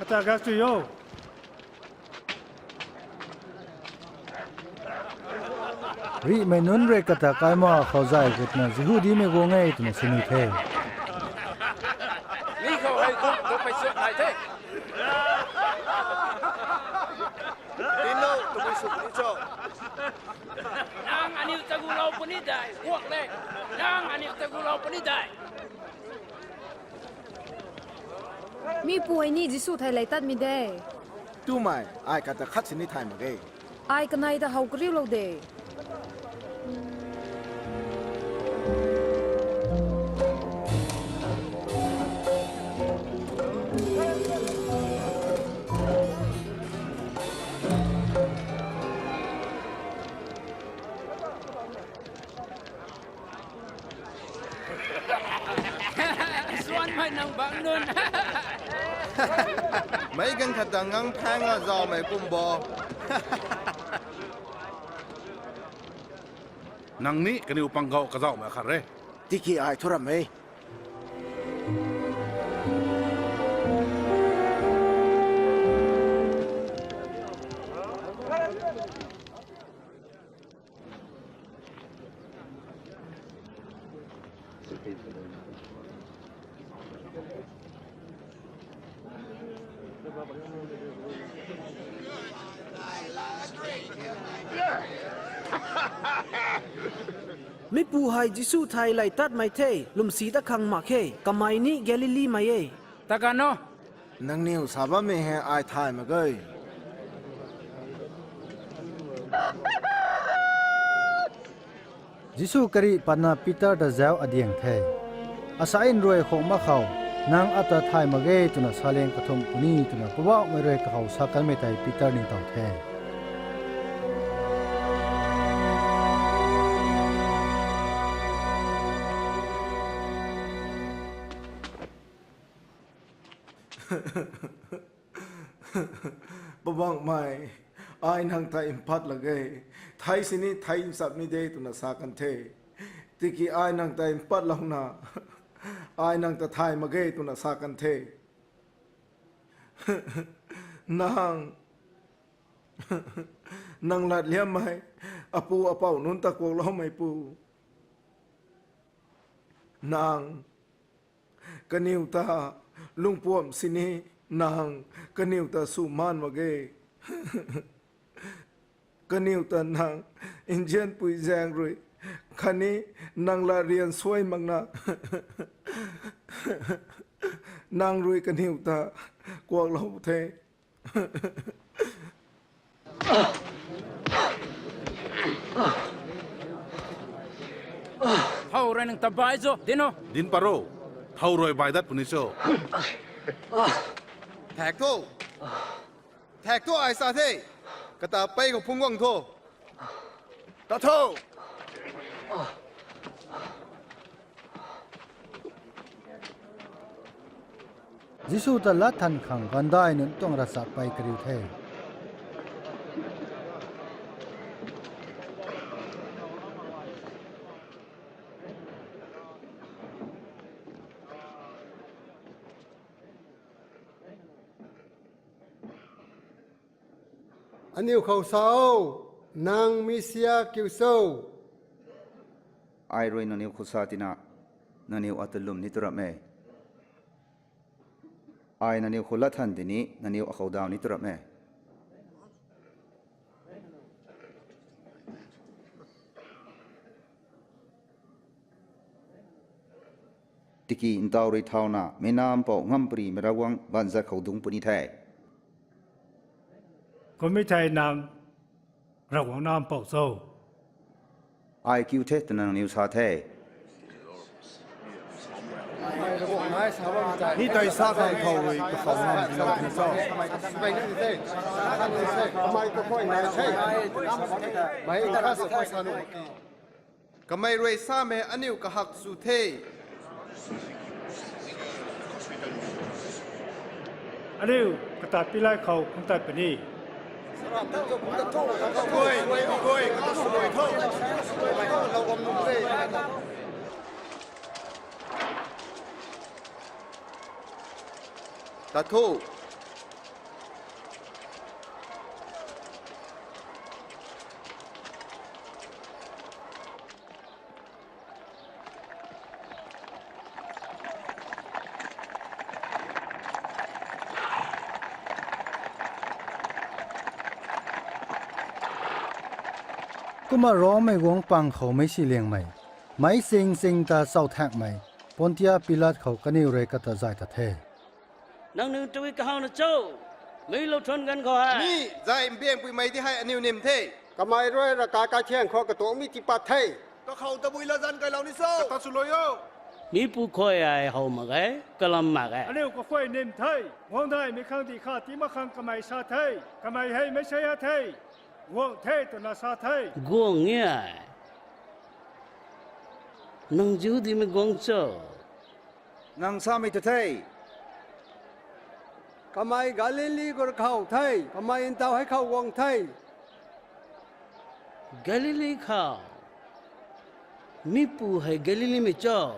Kata gak tu yo. Rihmei nunc rui kata kaima khou zay gutna Jihudimei guang e twna sini the. Mi khou hei kum tu pei suat nai the. Tino, tabui sw puni cho. Nang aniu tagulou puni dai, guak le. Nang aniu tagulou puni dai. Mi pu hei ni Jisu thei lei tatmei de. Tumei, ai kata khat sini thay mak ge. Ai kanei ta how kariulou de. Suanmei nang bang nunc. Meic ganv khat ta ngang phaeng a zauhmei kum bo. Nang ni kaniw panggau kazauhmei khat re. Tiki ai thu ram e. Mipu hei Jisu thei lei tatmei the, lwmsi ta khang mak khe, kamei ni Galilimei e. Ta kan o. Nangniw sa bammei hei ai thay mak ge. Jisu karih patna Peter ta zauc adiang the. Asa nruai khou mak khou, nang ata thay mak ge twna saleng kathumh puni twna Poubauhmei rui kakhou sa kanmei tei Peter ningtow the. Poubauhmei, ai nang ta mpat lak ge, thei sini thei nchap ni de twna sa kan the. Tiki ai nang ta mpatlouna, ai nang ta thay mak ge twna sa kan the. Nang, nang latliammei, apu apou nunc ta kuakloumeipu. Nang, kaniw ta lungpuamh sini, nang, kaniw ta sw maan mak ge. Kaniw ta nang, nzianpui zaeng rui, khatni nang lat rian suai makna, nang rui kaniw ta kuaklou the. Thow rui nang ta bai cho, dinc o. Dinc pat ro, thow rui bai dat puni cho. Thaek tho. Thaek tho ai sa the. Kata pei khou phungc guang tho. Ta tho. Jisu ta lat than khang gandai nunc tuang ravchappai kariu the. Aniu khou sa o, nang Messia kiu cho? Ai rui nangniw khou sa tina, nangniw ata lwm ni tu rap e. Ai nangniw khou latthan tini, nangniw akhou daw ni tu rap e. Tiki ntaw rui thauna, mei nam pou ngam pari mei Ravguangc baanzat khou dungc puni the. Kummei thei nang Ravguangc nam pou cho? Ai kiu the twna nangniw sa the. Mi tei sa khang khou rui kakhou nam dilou twna cho? Kamei rui samei aniu kahak sw the. Aniu kata Pilat khou phungc tat puni. Tat tho. Kumna Rommei guangc pang khou meic siliangmei, meic sing sing ta chauthakmei, Pontia Pilat khou kaniw rui kata zay ta the. Nangniw tabui kahawna cho? Meic lou thuan ganv khou hei mi zay mbiangpuimei di hei aniu nim the. Kamei rui ravkai kaithiang khou katuang mi tiipat the. Kakhou tabui latzan kailou ni cho? Kata swluai o. Mipu khuay ai how mak ge, kalam mak ge. Aniu kakhuay nim the. Guang daihmei khang dih kha tii mak khang kamei sa the. Kamei hei Messiah the. Guang the twna sa the. Guang e. Nang Jihudimei guangc cho? Nang samei tu the. Kamei Galili gur khou the. Kamei ntaw hei khou guang the. Galili khou? Mipu hei Galilimei cho?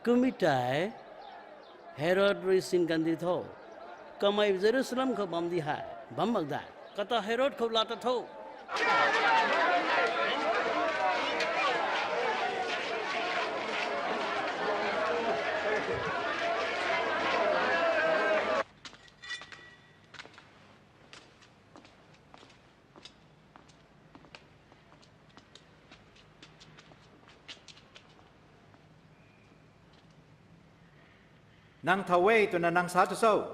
Kummei tei Herod rui sin kan di tho. Kamei Jerusalem khou bam di hei bam mak de. Kata Herod khou laa ta tho. Nang thow e twna nang sa tu cho?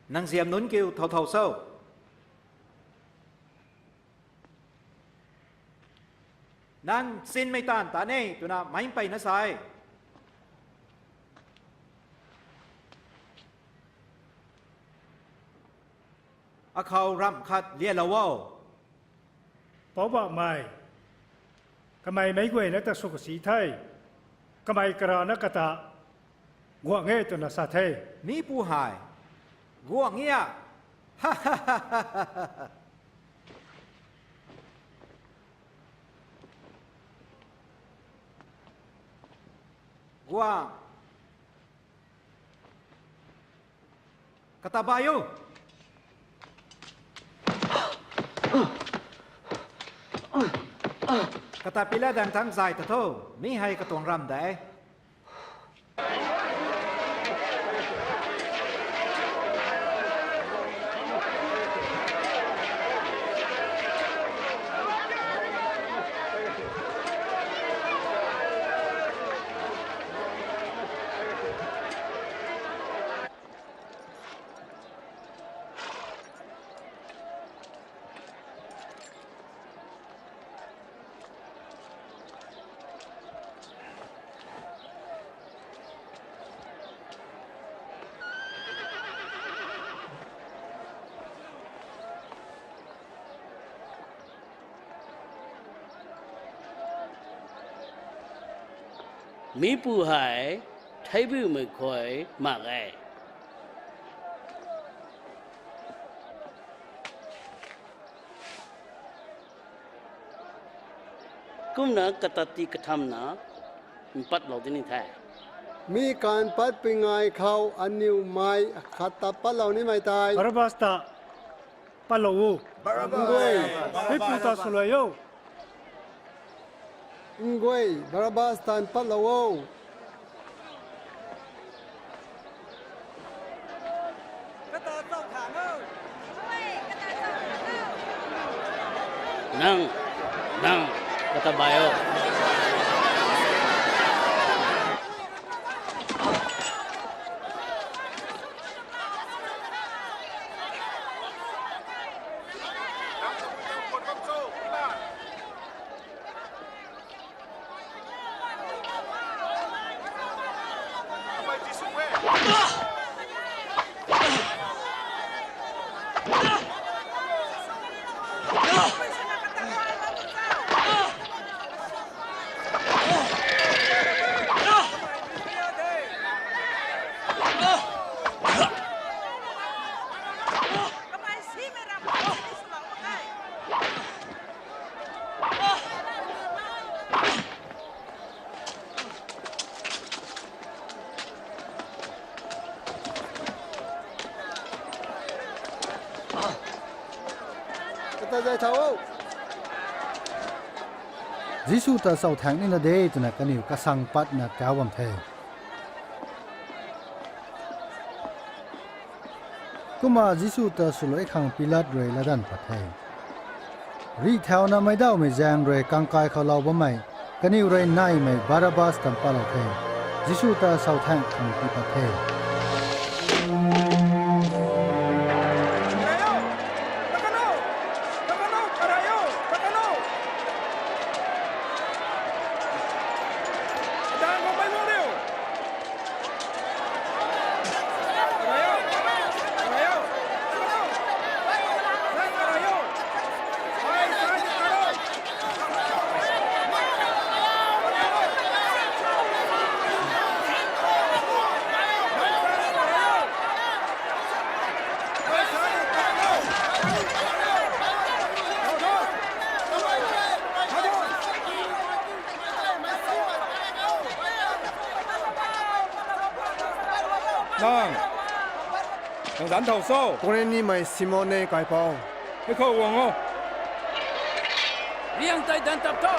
Nang ziam nunc kiu thow thow cho? Nang sinmei taanv ta ne twna meic mpeyna sa e. Akhou ramh khat lialou o. Poubauhmei, kamei meic guayna ta sw kasi the. Kamei karana kata guang e twna sa the. Mipu hei guang e a? Guang. Kata bai o. Kata Pilat daeng thangc zay ta tho. Mi hei katuang ramh de. Mipu hei theibiumei khuay mak e. Kumna kata ti kathamna mpatlou tini the. Mi kan patpui ngai khou aniw mei khat ta patlou nimei tei Barabas ta patlou o. Ngui. Meipu ta swluai o. Ngui, Barabas tan patlou o. Nang, nang, kata bai o. Kata zai thau o. Jisu ta sawthaeng nina de twna kaniw kasang patna kau bam the. Kumna Jisu ta swluai khang Pilat rui latdanv pat the. Rih thauna meicdaumei zaeng rui kangkai khou lou bammei, kaniw rui naimei Barabas ta patlou the. Jisu ta sawthaeng khang tii pat the. Nang, nang zanc thau cho? Kurinimei Simon e, kaipouc. Hei khou guang o. Riang tei danc tap tho.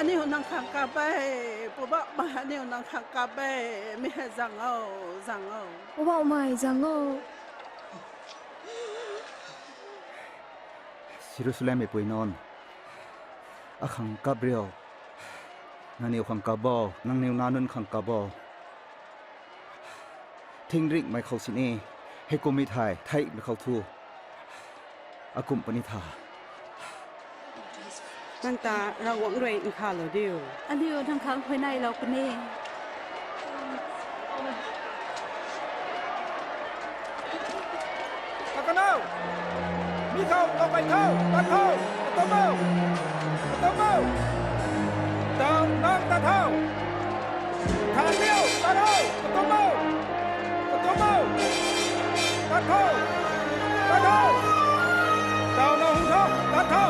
Aniu nang khang kap e, Poubauhmei, aniu nang khang kap e, mi hei zang o, zang o. Poubauhmei, zang o. Jerusalemmei pui nunc, akhang kap rio, nangniw khang kap bo, nangniw nac nunc khang kap bo. Thingringmei khou sini, heikummei thei, theihmei khou thu, akumh puni tha. Nang ta Ravguangc rui nkhavlou diu. Aniu nang khang huayneylou puni. Kakan o! Mi khou kawkei tho, tat tho, katuang o! Katuang o! Taw nang tat tho! Than riu, tat tho, katuang o! Katuang o! Tat tho! Tat tho! Taw na hung tho, tat tho!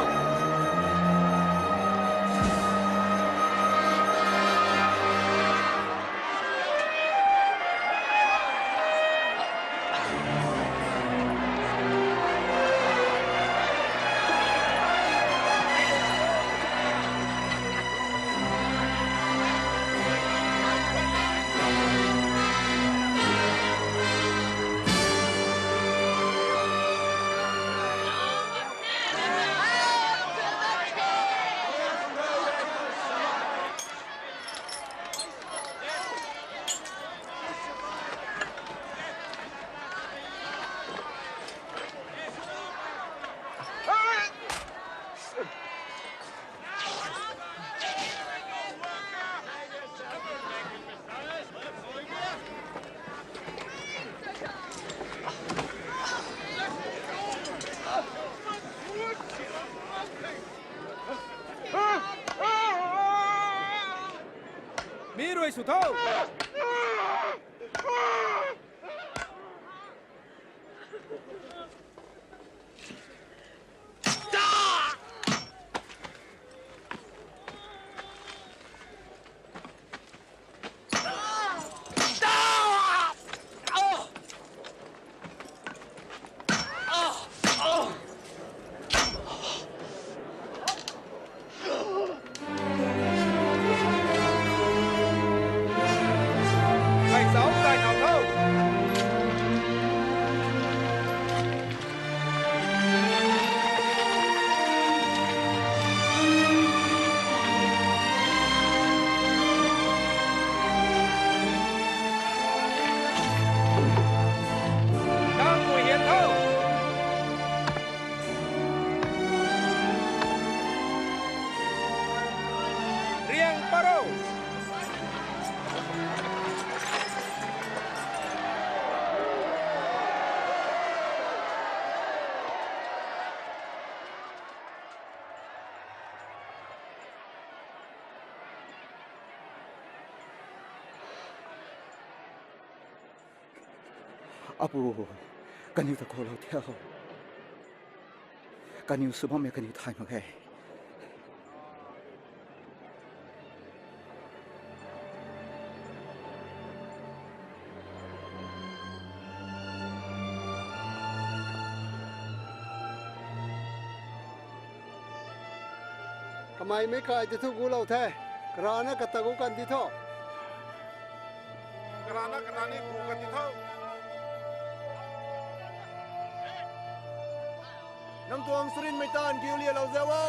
Mi rui sw tho. Kai zauc kai thau tho. Nang mui hian tho. Riang paro. Apu, kaniw ta khou lou thiu. Kaniw sw bammei kaniw thay mak ge. Kamei meic kai ti thu gulou the. Karana kata gu kan ti tho. Karana kata ni gu kan ti tho. Nang tuang surinmei taanv kiu lialou zau o.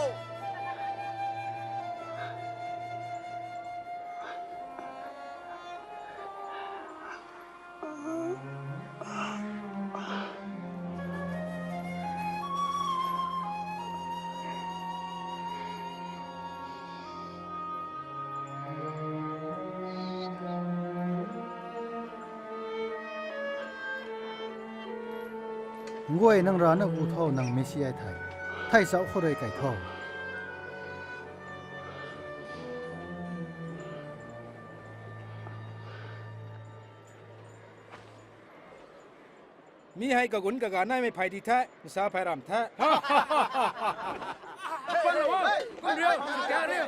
Nguay, nang rana gu tho, nang Messia thei. Thei chauh khou rui kai tho. Mi hei kagun kaga naimei phey di the, nsa phey ram the. Pan lo, pan riu, kya riu?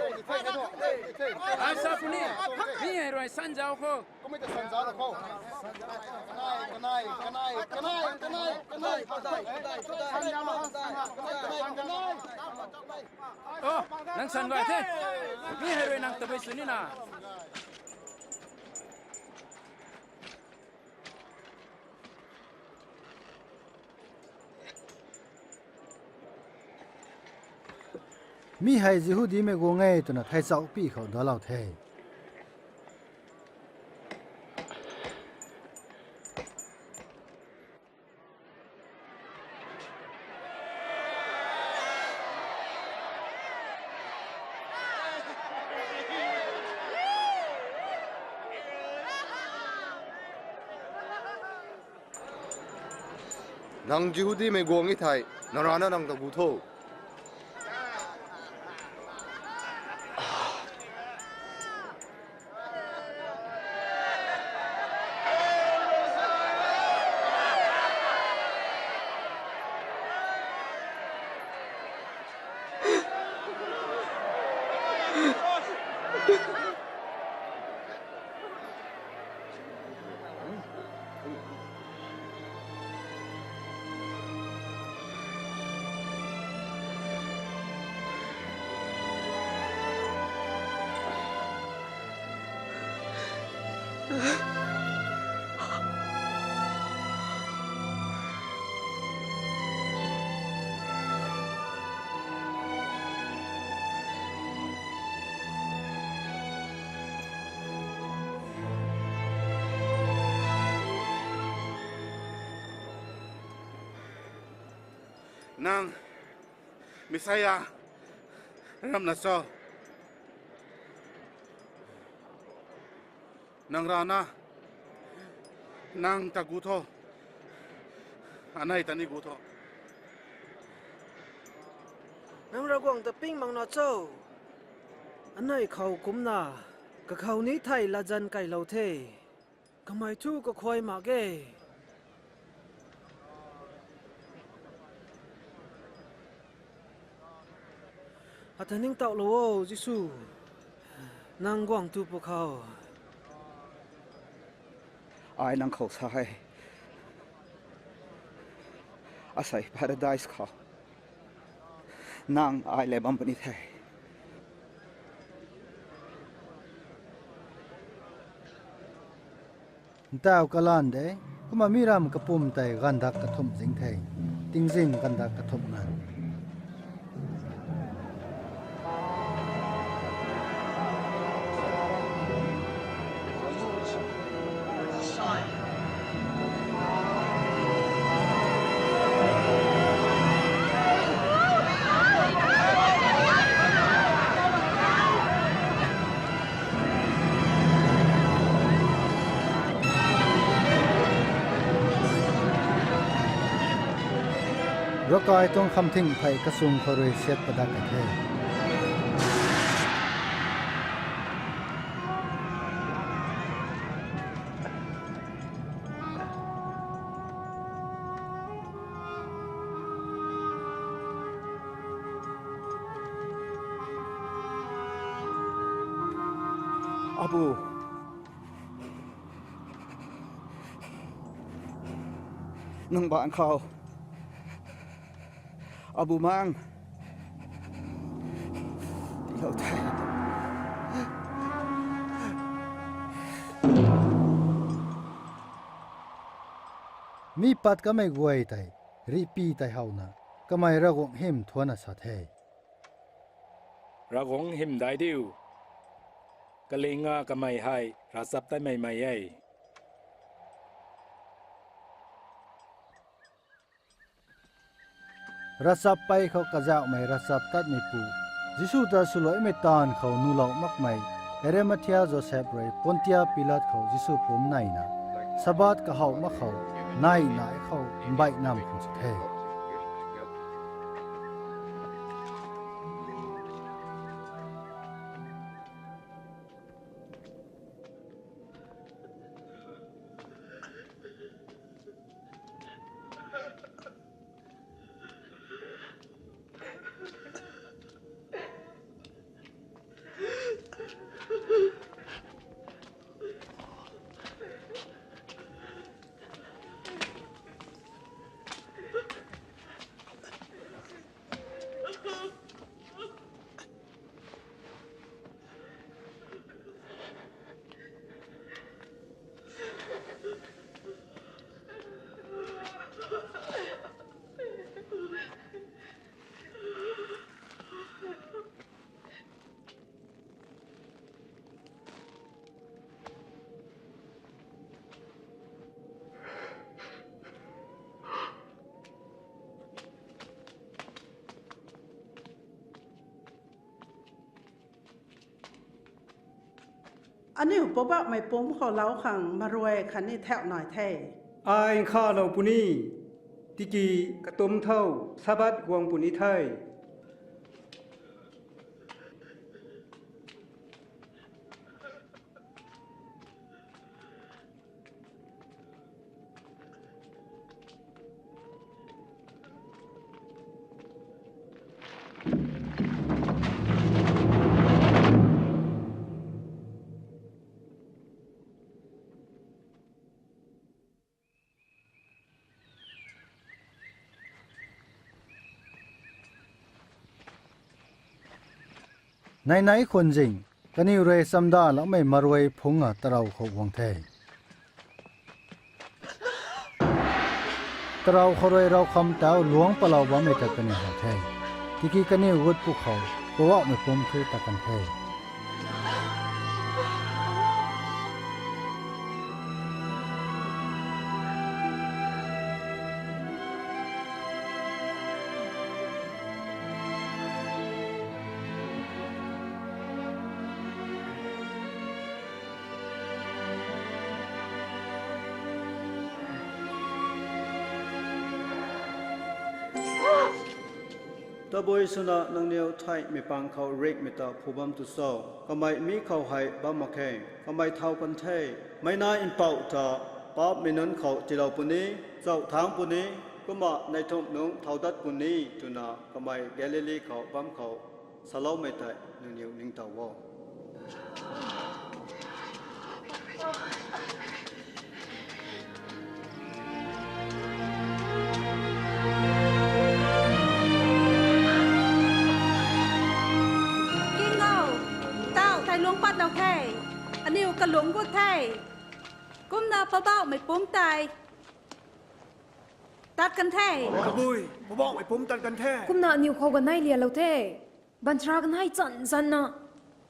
Ai sa puni, mi hei rui san zau khou. Kumei ta san zau khou. Kanei, kanei, kanei, kanei, kanei, kanei. Oh, nang san gay the. Mi hei rui nang tabui sw nina. Mi hei Jihudimei guang e twna thei chauh pi khou dalou the. Nang Jihudimei guang e thei, nang rana nang ta gu tho. Nang Messiah ramna cho? Nang rana nang ta gu tho. Anei ta ni gu tho. Nang Ravguangc ta ping mak na cho? Anei khou kumcna Kakhou ni thei latzan kailou the. Kamei thu kakhuay mak ge. Ata ningtowlou o, Jisu. Nang guang tu pwkhou. Ai nang khou sa e. Asei paradise khou nang ai le bam puni the. Ntaw kalan de, kumna mi ram kapum tei ganvdak kathumh zing the, tingzin ganvdak kathumh nganv. Ravkai tuang khamthing phey kachung khou rui siat padak ka the. Apu, nang baanc khou, Abumaengh, tiilou the. Mi pat kamei guay tei rihpy tei howna, kamei Ravguangc hym thuanna sa the. Ravguangc hym daic diu. Kaling a kamei hei ravchaptatmei mei e. Ravchappey khou kazauhmei ravchaptatmeipu, Jisu ta swluaimei taanv khou nuhlou makmei Arimathia Josep rui Pontia Pilat khou Jisu pumc neina, Sabbath kahaw mak khou, nai nai khou mbeih nam khang sw the. Aniu Poubauhmei pumc khou lou khang maruai khatni thauh nai the. Ai nkhavlou puni, tiki katumc thow Sabbath guang puni the. Nai nai khwan zing, kaniw rui chamdaloumei maruai phungc a tarou khou guang the. Tarou khou rui ravkham tau luangc palou bammei ta kaniw how the. Tiki kaniw gut pwkhou Poubauhmei pumc thu tat kan the. Tabui swna nangniw theihmei pang khou ringhmei ta phu bam tu cho? Kamei mi khou hei bam mak khe, kamei thau kan the. Meic Nac Mpouh ta paapcmei nunc khou tiilou puni, chauh thangc puni, kumna neih thumh nungc thau dat puni, twna kamei Galili khou bam khou saloumei tei nangniw ningtow o. King o, ntauh tei lungc patlou the, aniw kalungc gut the. Kumna Poubauhmei pumc tei tat kan the. Tabui, Poubauhmei pumc tat kan the. Kumna aniw khou kanei lialou the. Baanchara kanei chan channa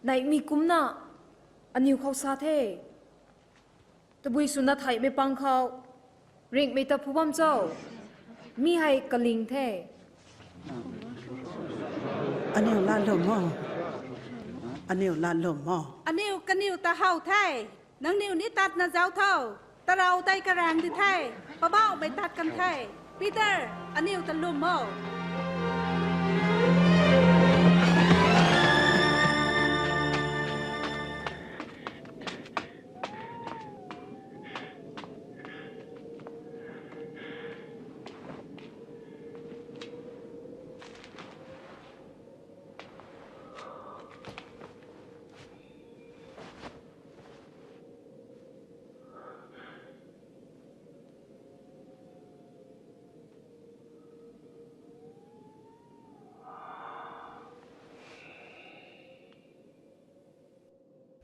neihmei kumcna aniw khou sa the. Tabui swna theihmei pang khou ringhmei ta phu bam cho? Mi hei kaling the. Aniw latlwm o. Aniw latlwm o. Aniw kaniw ta how the. Nangniw ni tatna zauc tho. Tarou tei karaeng di the. Poubauhmei tat kan the. Peter, aniw ta lwm o.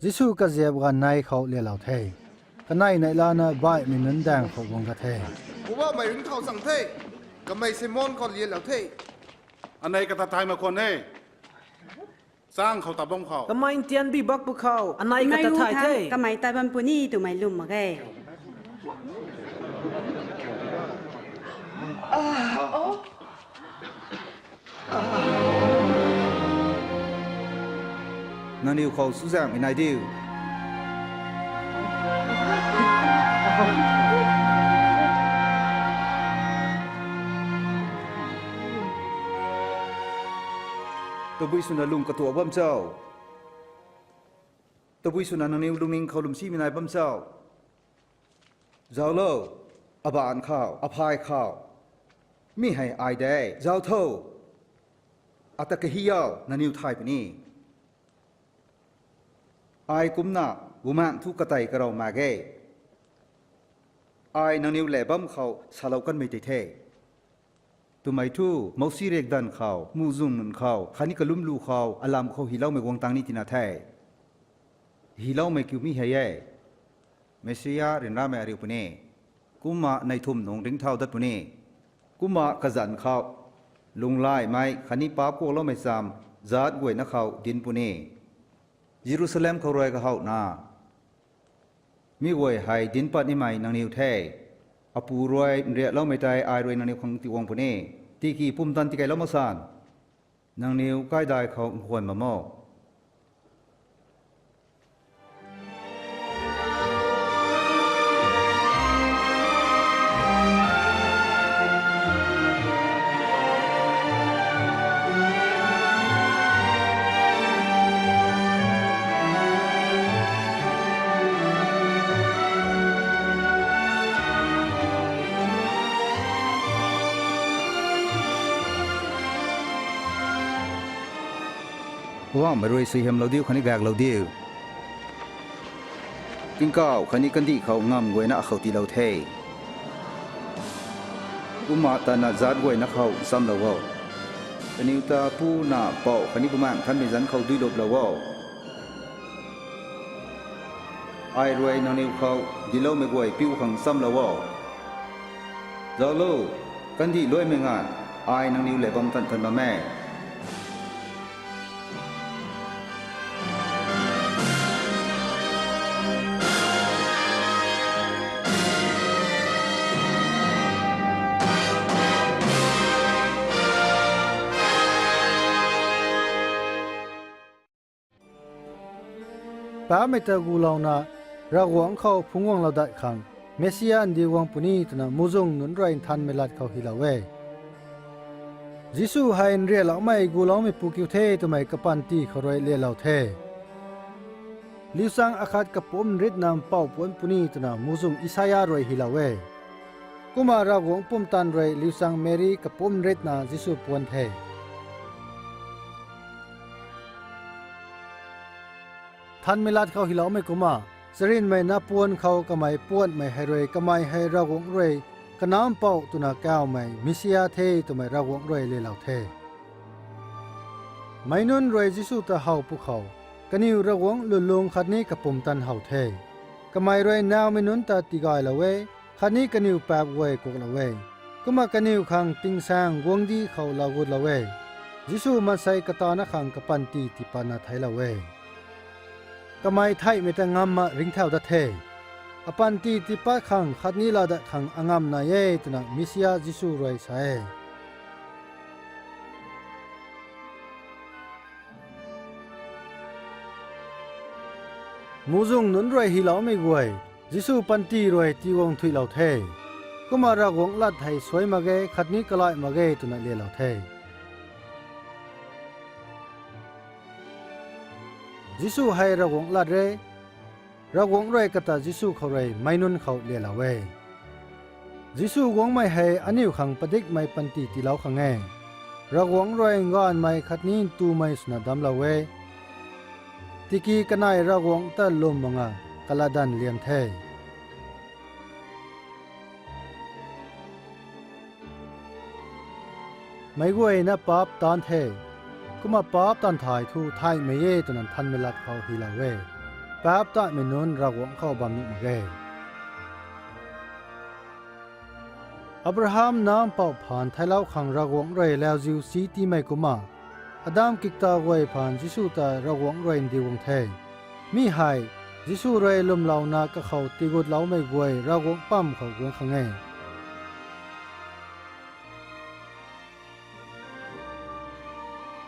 Jisu kaziap ganv nei khou lialou the. Kanei neihlana baihmei nunc daeng khou guang ka the. Poubauhmei ringcthau chang the. Kamei Simon khou lialou the. Anei kata thay mak khwan e. Chang khou ta bam khou. Kamei ntianbi bak pwkhou anei kata thay the. Kamei tat bam puni twmei lwm mak ge. Nangniw khou chuzaenghmei nai diu. Tabui swna lung katuak bam cho? Tabui swna nangniw lungning khou lwmsimei nai bam cho? Zauclo, abaanc khou, aphay khou. Mi hei ai de, zauc tho. Ata kahi o, nangniw thay puni. Ai kumcna bumaengc thu katei karou mak ge. Ai nangniw lev bam khou salou kanmei tei the. Twmei thu Mousi riakdanv khou, muhzwng nunc khou khatni kalumlu khou alam khou hyloumei guang tang ni tina the. Hyloumei kiu mi hei e. Messia ryanramei ariu puni. Kumna neih thumh nungc ringcthau dat puni. Kumna kazanc khou lunglaimei khatni paap kuakloumei cham zaatc guayna khou dinc puni. Jerusalem khou rui kahowna mi guay hei dinc pat nimei nangniw the. Apu rui nriakloumei tei ai rui nangniw khang tiguang puni. Tiki pumtan tikeilou mak san, nangniw kaidai khou nkhwan bam o. Poubauhmei rui suaihiamlou diu khatni gaeklou diu. Tingkauh khatni kandih khou ngamv guayna akhou tiilou the. Kumna tana zaatc guayna khou nchamlou o. Kaniw ta Pu, Nac, Pouc khatni Bumaengh Nthanmei zanc khou duiluplou o. Ai rui nangniw khou dincloumei guay piu khang nchamlou o. Zauclo, kandih luaimei nganv, ai nangniw lev bam tan tan bam e. Paapcmei ta gulouna Ravguangc khou phungc guanglou dat khang Messia ndiu guang puni twna muhzwng nunc rui nthanmei lat khou hylou e. Jisu hei nrialoumei guloumeipu kiu the twmei kapanty khou rui lelou the. Liuchang akhat kapumc ritna mpouh puanc puni twna muhzwng Isaia rui hylou e. Kumna Ravguangc pumtan rui liuchang Meri kapumc ritna Jisu puan the. Thanmei lat khou hyloumei kumna, charynmei napuan khou kamei puanhmei hei rui kamei hei Ravguangc rui Kanac Mpouh twna kawmei Messia the twmei Ravguangc rui lelou the. Meic nunc rui Jisu ta how pwkhou, kaniw Ravguangc lwnlung khatni kapumtan how the. Kamei rui nawmei nunc ta tigaylou e, khatni kaniw paap guay kuaklou e. Kumna kaniw khang tingsaeng guangcdic khou laugutlou e. Jisu maansei katana khang kapanty tiipatna theiclou e. Kamei theihmei ta ngamna ringcthau dat the. Apanty tiipat khang khatni laa dat khang angam nai e twna Messia Jisu rui sa e. Muhzwng nunc rui hyloumei guay, Jisu panty rui tiiguang thuilou the. Kumna Ravguangc lat hei suai mak ge khatni kalaih mak ge twna lelou the. Jisu hei Ravguangc lat re. Ravguangc rui kata Jisu khou rui meic nunc khou lelou e. Jisu guangmei hei aniu khang padikmei panty tiilou khang e. Ravguangc rui nganvmei khatni ntumei swna damclou e. Tiki kanei Ravguangc ta lwm makna kalatdanv liam the. Meic guayna paap taanc the. Kumna paap taanv thay thu theihmei e twna Nthanmei lat khou hylou e. Paap taanhmei nunc Ravguangc khou bam nuh mak ge. Abraham Nac Mpouh phaan theiclou khang Ravguangc rui lauziu si tiimei kumna, Adam kikta guay phaan Jisu ta Ravguangc rui ndiu guang the. Mi hei, Jisu rui lwmlouna kakhou tiigutloumei guay Ravguangc pam khou guang khang e.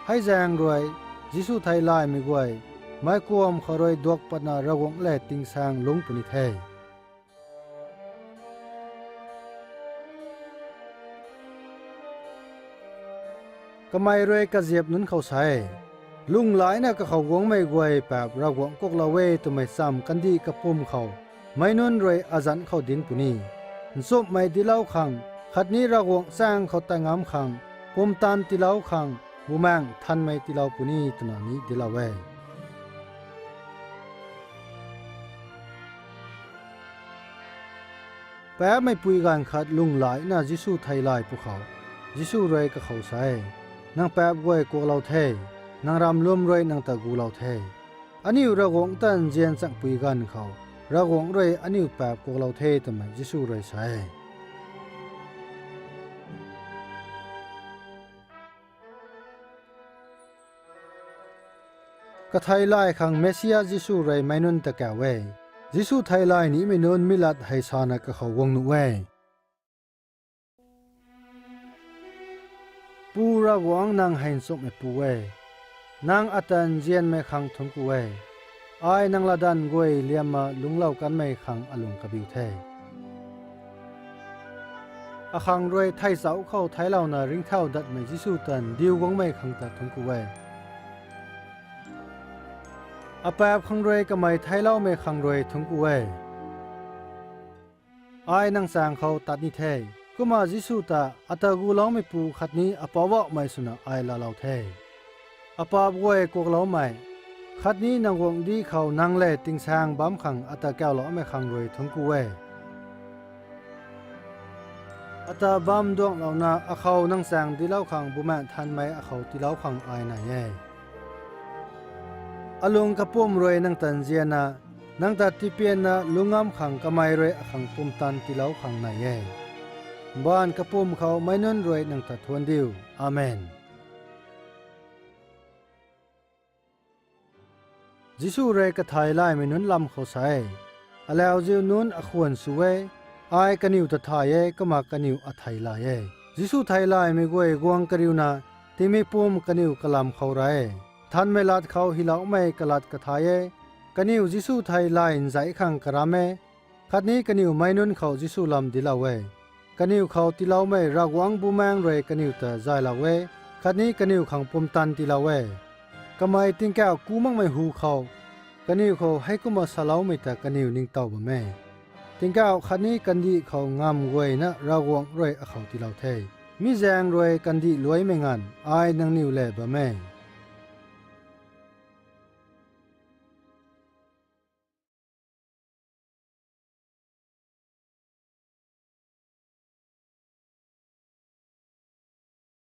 Hei zaeng rui, Jisu theilaymei guay, meic kuam khou rui duak patna Ravguangc lev tingsaeng lungc puni the. Kamei rui kaziap nunc khou sa e, lunghlaicna kakhou guangmei guay paap Ravguangc kuaklou e twmei chamv kandih kapwm khou, meic nunc rui azanc khou dinc puni. Nchumhmei dinclou khang, khatni Ravguangc chaeng khou tat ngam khang, pumtan tiilou khang, Bumaengh Nthanmei tiilou puni twna ni dinclou e. Paapmeipui ganv khat lunghlaicna Jisu theilay pwkhou, Jisu rui kakhou sa e, Nang paap guay kuaklou the, nang ramlwm rui nang ta gulou the. Aniu Ravguangc ta nzian changpui ganv khou, Ravguangc rui aniu paap kuaklou the twmei Jisu rui sa e. Katheilay khang Messia Jisu rui meic nunc ta kauc e. Jisu theilay nimei nunc mi lat hei sana kakhou guang nuh e. Pu Ravguangc, nang hei nchumhmeipu e. Nang ata nzianmei khang thuanc ku e. Ai nang latdanv guay liamna lungclou kanmei khang alung kabiu the. Akhang rui thei chauc khou theiclouna ringcthau datmei Jisu ta ndiu guangmei khang ta thuanc ku e. Apaap khang rui kamei theicloumei khang rui thuanc ku e. Ai nang chaeng khou tat ni the. Kumna Jisu ta ata guloumeipu khatni apouc bauhmei swna ai laalou the. Apaap guay kuakloumei, khatni nang guangcdic khou nang lev tingsaeng bam khang ata kauloumei khang rui thuanc ku e. Ata bam duanglouna akhou nang chaeng dinclou khang Bumaengh Nthanmei akhou tiilou khang ai nai e. Alung kapwm rui nang ta nzianna, nang ta tipianna lungc ngam khang kamei rui akhang pumtan tiilou khang nai e. Mbaanv kapwm khou meic nunc rui nang ta thuanc diu. Amen. Jisu rui katheilaymei nunc lam khou sa e, Alauziu nunc akhwan sw e, ai kaniw ta thay e, kumna kaniw atheilay e. Jisu theilaymei guay guang kariuna, tingmik pum kaniw kalam khou ra e. Nthanmei lat khou hyloumei kalat kathai e, kaniw Jisu theilay nzei khang karam e, khatni kaniw meic nunc khou Jisu lam dinclou e. Kaniw khou tiiloumei Ravguangc Bumaengh rui kaniw ta zaylou e, khatni kaniw khang pumtan tiilou e. Kamei tingkauh ku makmei hu khou kaniw khou hei kumna saloumei ta kaniw ningtow bam e. Tingkauh khatni kandih khou ngamv guayna Ravguangc rui akhou tiilou the. Mi zaeng rui kandih luaimei nganv ai nangniw lev bam e.